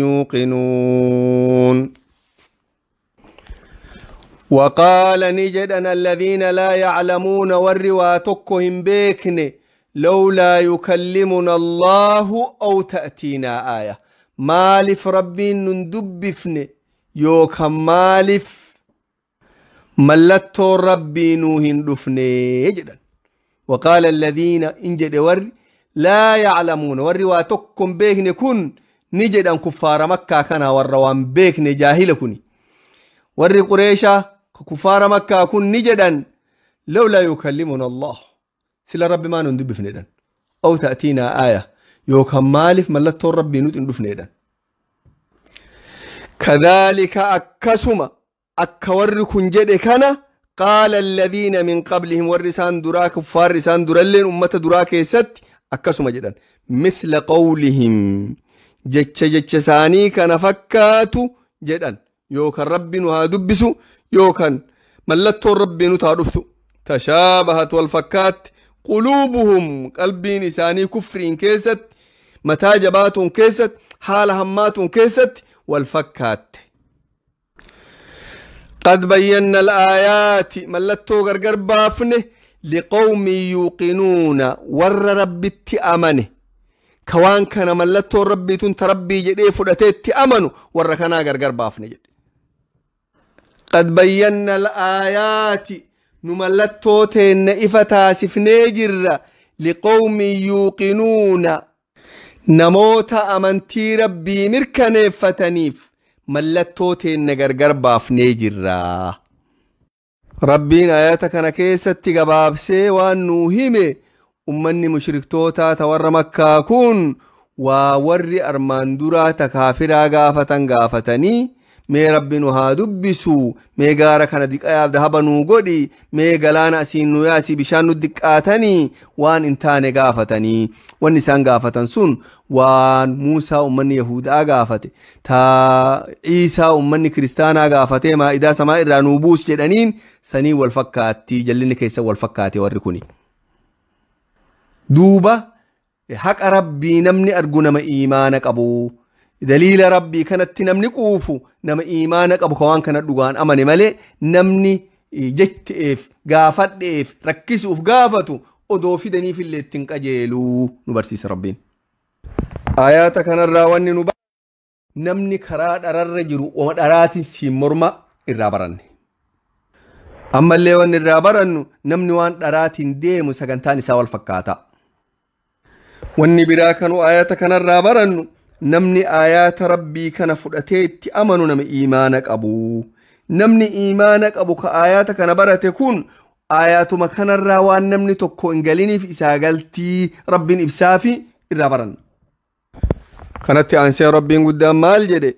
يوقنون. وقال نجدنا الذين لا يعلمون والرواتكهم بيكن لولا يكلمنا الله أو تأتينا آية مالف ربي نندبفن يوكا مالف ملتو ربي نوهن دفني جدا. وقال الذين انجد ور لا يعلمون والرواتكم بيكن كن نجد كفار مكة كان والروان بيكن جاهل كني ور قريشة كفار مكة كن نجدا لولا يكلمنا الله سلا ربي ما نندب فندن أو تأتينا آية يوكا مالف ملتو ربي نوت ندفندن. كذلك أكسما أكور كنجد كان قال الذين من قبلهم ورسان درا كفار رسان درلين أمة درا كيست أكسما جدا مثل قولهم جتش جتش ساني كان فكاتو جدا يوكا ربي نها دبسو يوكا ملتو ربي نتعرفتو تشابهت والفكات قلوبهم قلبي نساني كفر كيست متاجبات كيست حال همات كيست والفكات. قد بينا الآيات ملتو غرغر بافنه لقوم يوقنون ور ربي اتأمنه كوان كان ملتو ربي تنتربي جدي فدتي اتأمنوا ور كان غرغر بافنه جدي. قد بينا الآيات نملتو تين إفتا سفنجر لقوم يوقنون نموت أمنتي ربي مركن فتنيف ملتو تين غرغر بافنجر. ربين آياتك أنا كيست تقبابسي وأنو أمني مشركتوتا تور مكة كون ووري أرمان درا تكافرا غافة غافتني mee rabbi nu haa dubbisu mee gaara kana diqayaaf dahaba nuu godhi mee galaana asiin nu yaasi bishaan nu diqqaatanii waan hin taane gaafatanii. Wanni isaan gaafatan sun waan Muusaa ummanni Yahudaa gaafate taa Iisaa ummanni Kiristaanaa gaafate maa'idaa samaa irraa nuu buus jedhaniin sanii wal fakkaatti jallinni keessa wal fakkaate warri kuni. Duuba haqa rabbii namni argu nama iimaana qabu. دليل ربي كانت نمني قوفو نما إيمانك أبو كوان كانت دوغان أمني مالي نمني جت إف قافت إف ركسوا في قافتو أدو في دني في اللي تنقجلو نبرسيس ربين. آياتك أنا الراواني نبا نمني كراد أرر جرو وما أراتي سيمرما الرابرن. أما اللي وان الرابرن نمني وان أراتي ديمو سكنتاني سوال فكاتا. واني براكنو آياتك أنا الرابرن نمني آيات ربي كان فرأتيت أمنو نم إيمانك أبو نمني إيمانك أبو كآياتك أنا برتكون آيات مكان الروان نمني تكو إنجليني في إساقلتي ربي إبسافي الرابرن. كانت أنسي ربي قدام مال جدي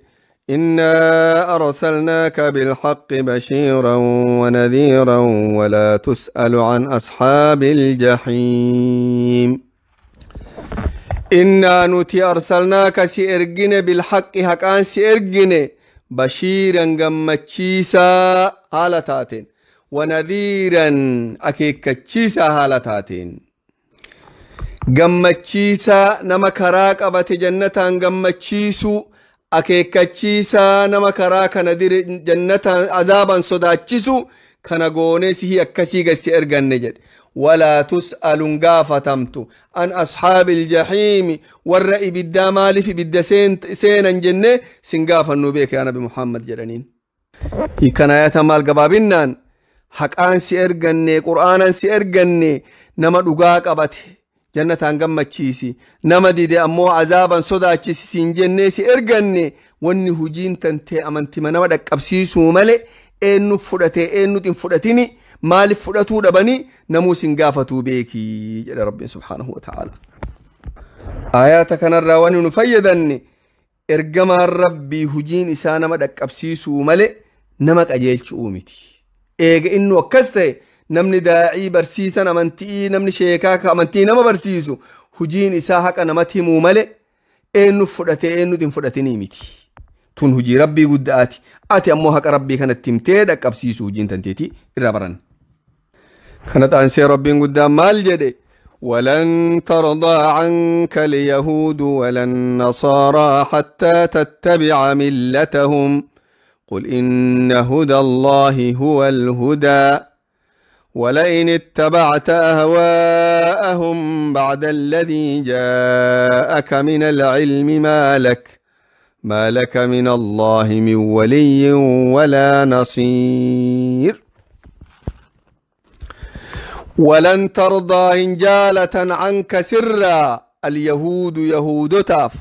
إنا أرسلناك بالحق بشيرا ونذيرا ولا تسأل عن أصحاب الجحيم. إنا نتي أرسلناك سيرجن بالحق حقان سيرجن بشيرا جمتشيسا هالتاتين ونذيرا أكيكتشيسا هالتاتين جمتشيسا نما كراك أبت جنة جمتشيسو أكيكتشيسا نما كراك نذير جنة عذابا صداتشيسو كان غونيسي أكسيغ سيرجن نجد ولا تسأل غافتمت عن أصحاب الجحيم والرأي بالدمال في بالدسين سينا جنة سنغافا نبيك يا نبي محمد جرانين. كان آيات مال قبابنان Haqaan si erganne, qur'aanan si erganne, nama dhugaa qabate jannataan gammachiisi, nama dide ammoo azaaban sodaachisi siin jennee si erganne. Wanni hujiin tantee amantima nama dhaqqabsiisuu malee eenyu fudhatee eenyutu hin fudhatini, maaliif fudhatuu dhabanii namuu sin gaafatuu beekii jedha Rabbiin subhaanahu wa ta'ala. Aayaata kanarraa wanni nu fayyadanne, ergamaan Rabbii hujiin isaa nama dhaqqabsiisuu malee nama qajeelchuu miti. Eega inni akkas ta'e, namni daa'ii barsiisan amantii, namni sheekaa ka amantii nama barsiisu, hujiin isaa haqa namatti himuu malee eenyu fudhatee eenyutu hin fudhatinii miti. Tun hujii Rabbii guddaati. Ati ammoo haqa Rabbii kanatti himtee dhaqqabsiisu hujiin tanteetii irraa baran. Kana xaansee Rabbiin guddaan maal jedhe? ولن ترضى عنك اليهود ولا النصارى حتى تتبع ملتهم قل إن هدى الله هو الهدى ولئن اتبعت أهواءهم بعد الذي جاءك من العلم ما لك من الله من ولي ولا نصير. ولن ترضى hin jaalatan عنك sirraa اليهود يهودتاف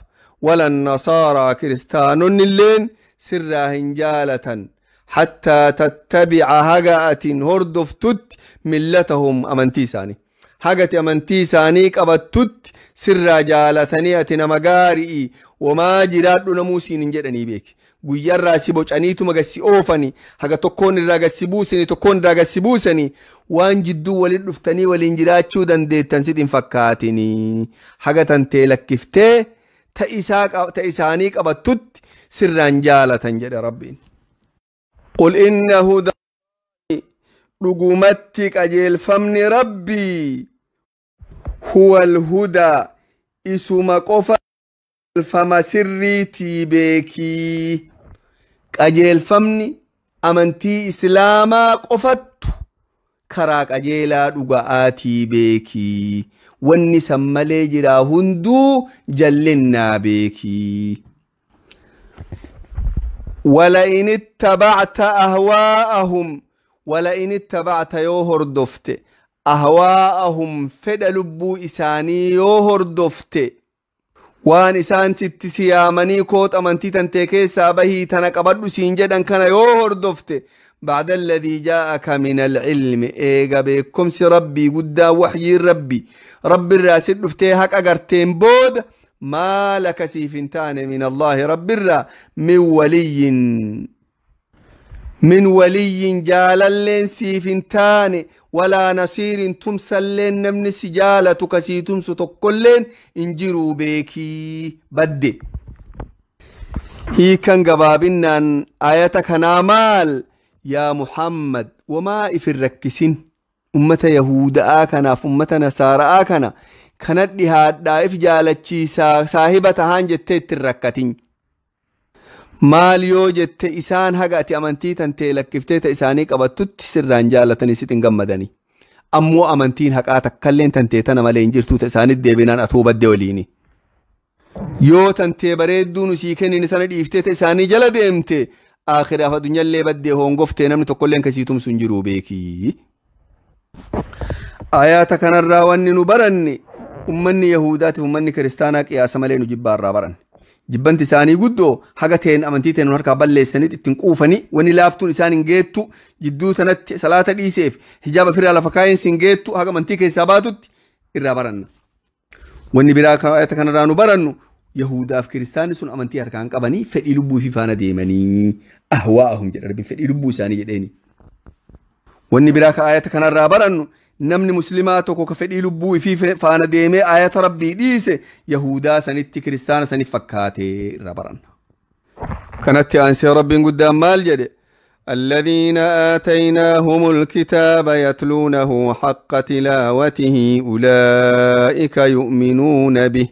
ولا النصارى kiristaanonni illeen sirraa hin jaalatan حتى تتبع haga atin hordoftut ملتهم amantii isaanii. Haga ati amantii isaanii qabattut sirraa jaalatanii ati nama gaarii wamaa jiraadhu namuu siin hin jedhanii beeki. Guyyaarraa si bocaniituma gassi oofani, haga tokkoon irraa gassi buusanii, tokkoon irraa gassi buusanii, waan jidduu waliin dhuftanii waliin jiraachuu dandeettan sit hin fakkaatinii. Haga tantee lakkiftee ta isaanii qabattutti sirraan jaalatan jedhe Rabbiin. قل إن هدى dhugumatti qajeelfamni Rabbii هو الهدى isuma qofa qajeelfama sirriitii beekii. Qajeelfamni amantii Islaamaa qofattu karaa qajeelaa dhuga'aatii beekii. Wanni san malee jiraa hunduu jallinnaa beekii. ولئن اتبعت أهواءهم ولئن اتبعت yoo hordofte أهواءهم fedha lubbuu isaanii yoo hordofte, waan isaan sitti siyaamanii koot amantii tantee keessaa bahii tana qabadhu siin jedhan kana yoo hordofte, بعد الذي جاءك من العلم eega beekumsi Rabbii guddaa waxyiin Rabbi Rabbi irraa si dhuftee haqa garteen booda, ما لك siif hin taane من الله Rabbi irraa من ولي من ولي jaalalleen siif hin taane ولا نصير tumsalleen namni si jaalatu kasii tumsu tokkolleen hin jiruu beekii badde. Hiikan gabaabinnaan ayata kanaa maal? Yaa Muhammad, wamaa ifin rakkisin. Ummata Yahuda'aa kanaaf ummata Nasaara'aa kana kana dhihaadhaa if jaalachiisaa saahiba tahaan jettee ittiin rakkatin. Maal yoo jette, isaan haga ati amantii tantee lakkiftee ta isaanii qabattutti sirraan jaalatanii sitti hin gammadanii. Ammoo amantiin haqaa takkalleen tantee tana malee hin jirtu, ta isaanitti deebinaan atuu badde waliini. Yoo tantee bareedduu nu sii kennine tana dhiiftee ta isaanii jala deemte, aakhiraaf addunyaallee baddee hongoftee namni tokkolleen kasii tumsu hin jiru beekii. Ayaata kanarraa wanni nu baranne, ummanni Yahudaatiif ummanni Kiristaanaa qiyaasa malee nu jibbaarraa baranne. Jibbanti isaanii guddoo haga teen amantii teen harkaa balleessanii ittiin quufanii wanni laaftuun isaan hin geettu. Jidduu tanatti salaata dhiiseef hijaaba ofirraa lafa kaayinsi hin geettu haga amantii keessaa baatutti irraa baranna. Wanni biraa ayata kanarraa nu barannu, Yahudaaf Kiristaanni sun amantii harkaan qabanii fedhii lubbuu fi faana deemanii أهواءهم jedha Rabbiin, fedhii lubbuu isaanii jedheeni. Wanni biraa ka ayata kanarraa barannu, namni Muslimaa tokko ka fedhii lubbuu ifii faana deemee ayata Rabbii dhiise Yahudaa sanitti Kiristaana sanitti fakkaatee irraa baranna. Kanatti aansee Rabbiin guddaan maal jedhe? الذين آتيناهم الكتاب يتلونه حق تلاوته أولئك يؤمنون به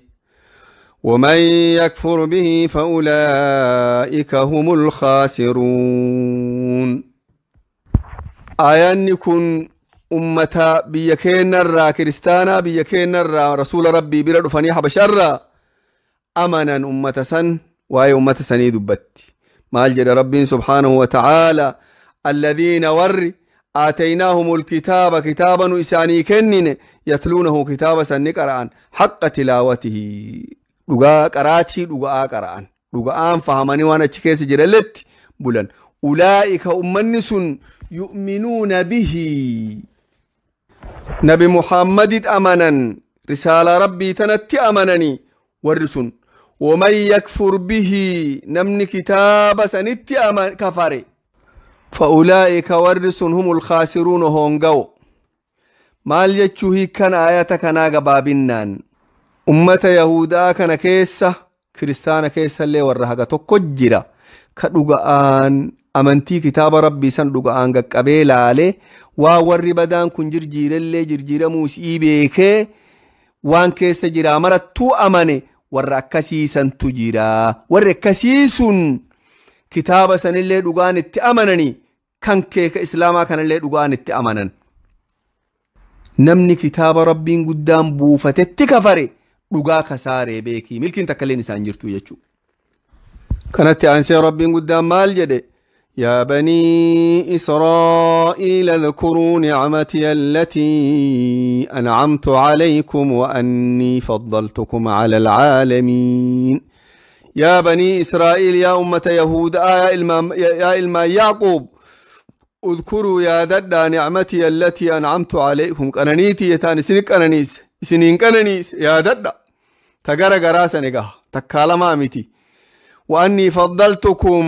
ومن يكفر به فأولئك هم الخاسرون. آيانni kun ummata biyya keenyarraa Kiristaanaa biyya keenyarraa Rasuula Rabbii bira dhufanii Habasharraa amanan, ummata san waa'ee ummata sanii dubbatti. Maal jedha Rabbiin سبحانه وتعالى? الذين warri آتيناهم الكتاب كتابا إساني كنن يتلونه كتابا سن قرآن حق تلاوته dhugaa qaraatii dhugaa qara'an dhugaan fahamanii waan achi keessa jiralletti bulan ulaa'ika ummanni sun yu'minuuna bihi nabi muhammadit amanan risaalaa rabbii tanatti amananii warri sun waman yakfur bihi namni kitaaba sanitti kafare فأولئك warri sun هم الخاسرون hongawo maal jechuu hiikkan aayata kanaa gabaabinnaan ummata yahudaa kana keessa kiristaana keessa illee warra haga tokko jira ka dhuga'aan amantii kitaaba rabbii san dhuga'aan qaqqabee laalee waa warri badaan kun jirjiirellee jirjiiramuu isii beekee waan keessa jira marattuu amane warra akkasiisantu jira warri akkasii sun kitaaba sanillee dhugaan itti amananii kan keeka islaamaa kanallee dhugaan itti amanan namni kitaaba rabbiin guddaan buufatetti kafare dhugaa kasaaree beekii milkiin takka illeen isaan jirtu jechuudha. Kanatti aansee rabbiin guddaan maal jedhe يا بني إسرائيل اذكروا نعمتي التي أنعمت عليكم وأني فضلتكم على العالمين يا بني إسرائيل يا أمة يهود يا إلما يعقوب اذكروا يا ددا نعمتي التي أنعمت عليكم قنانيتي يتاني سنك قنانيس سنين قنانيس يا ددا تقرأ قراسة نقاه تكالما أمتي وأني فضلتكم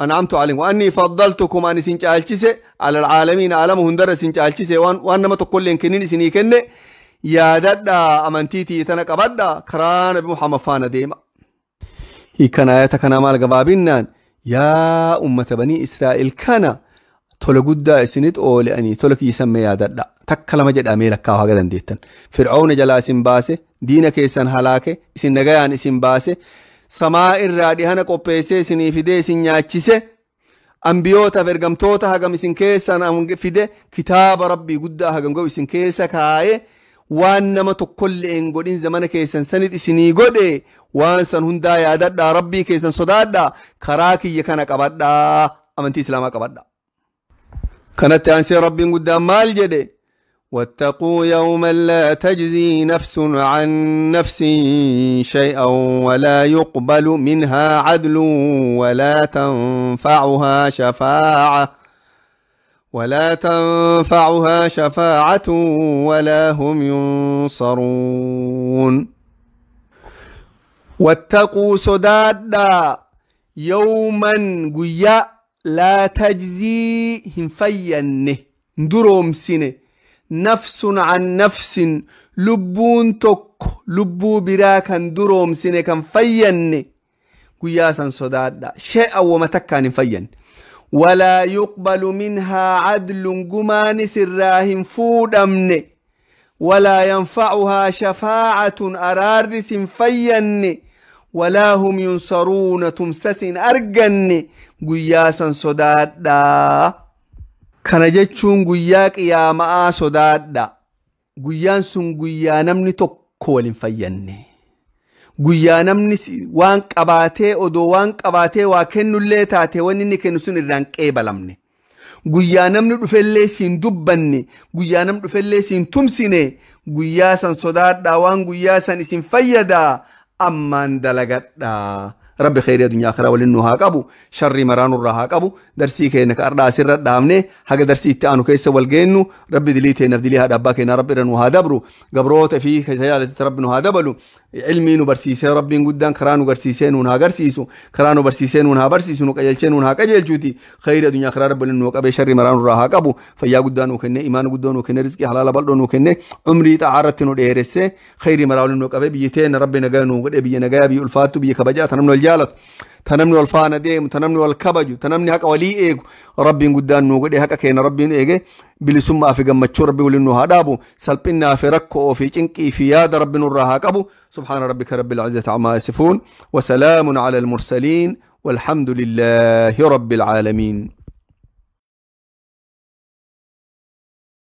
أنعمت عليكم وأني فضلتكم أن سنجالشيسة على العالمين عالمهم در سنجالشيسة وأن ما تقول لين كنين سني كن يا ددا أمنتيتي تنك أبدا كران بمحمد فانا ديما هي كان آياتك كان مال قبابينان يا أمة بني إسرائيل كان tola guddaa isinit oole tola kiyyisan yaadadha takka lama jedhamee lakkaa'u haga dandeettan fir'aawna jalaa isin baase diina keessan halaake isin nagayaan isin baase samaa irraa dhihana qopheessee isinii fidee isin nyaachise ambiyootaaf ergamtoota hagam isin keessan fide kitaaba rabbii guddaa hagam ga'u isin keessa kaa'e waan nama tokkollee hin godhin zamana keessan sanit isinii godhe waan san hundaa yaadadhaa rabbii keessan sodaadhaa karaa kiyya kana qabadhaa amantii islaamaa qabadhaa. كانت أنسي ربي قدام مال جدي واتقوا يوما لا تجزي نفس عن نفس شيئا ولا يقبل منها عدل ولا تنفعها شفاعة ولا هم ينصرون واتقوا سدادا يوما قيا لا تجزي هم فينه دروم سنه نفس عن نفس لبون تك لبو برا كان دروم سنه كان فينه قياسا صدادا شيئا وما تكان فين ولا يقبل منها عدل جمان سراهم فودمن ولا ينفعها شفاعة أرارس فين ولا هم ينصرون تمسس أرجن guyyaa sodaadha. Kana jechuun guyyaa qiyaamaa sodaadha. Guyyaan sun guyyaa namni tokko waliin fayyanne. Guyyaa namni waan qabaatee odoo waan qabaatee waa kennullee taate wanni inni kennu sun irraan qeebalamne. Guyyaa namni dhufellee siin dubbanne, guyyaa namni dhufellee siin tumsine, guyyaa san sodaadha waan guyyaa san isin fayyadaa ammaan dalagadhaa. ربي خير الدنيا آخرة ولنو هاقبو شر مران الرهاقبو درسي كينك أردا سر دامني حق درسي تانو كيس والجنو ربي دليتي نفدلي هذا أباك ربي رنو هادبرو قبروت فيه كتيالة ربي هادبلو علمي نبرسيسي ربي قدام كرانو قرسيسين ونها قرسيسو كرانو برسيسين ونها برسيسو نقيلشين ونها قجيل جوتي خير الدنيا آخرة ربي لنو قبي شر مران الرهاقبو فيا قدانو كني إيمان قدانو كني رزقي حلال بلدونو كني عمري تعرتنو ديرسه خير مران لنو قبي بيتين ربي نجانو قد بي نجابي الفاتو بي كبجات نمنو الجالت تنمني والفانا ديم تنمني والكبج تنمني هكا ولي إيجو ربي قدان نو قد هكا كين ربي إيجي بلسما في جمة ربي ولنو هدابو سلبنا في ركو في جنكي في ياد ربي نورها كابو سبحان ربك رب العزة عما يصفون وسلام على المرسلين والحمد لله رب العالمين.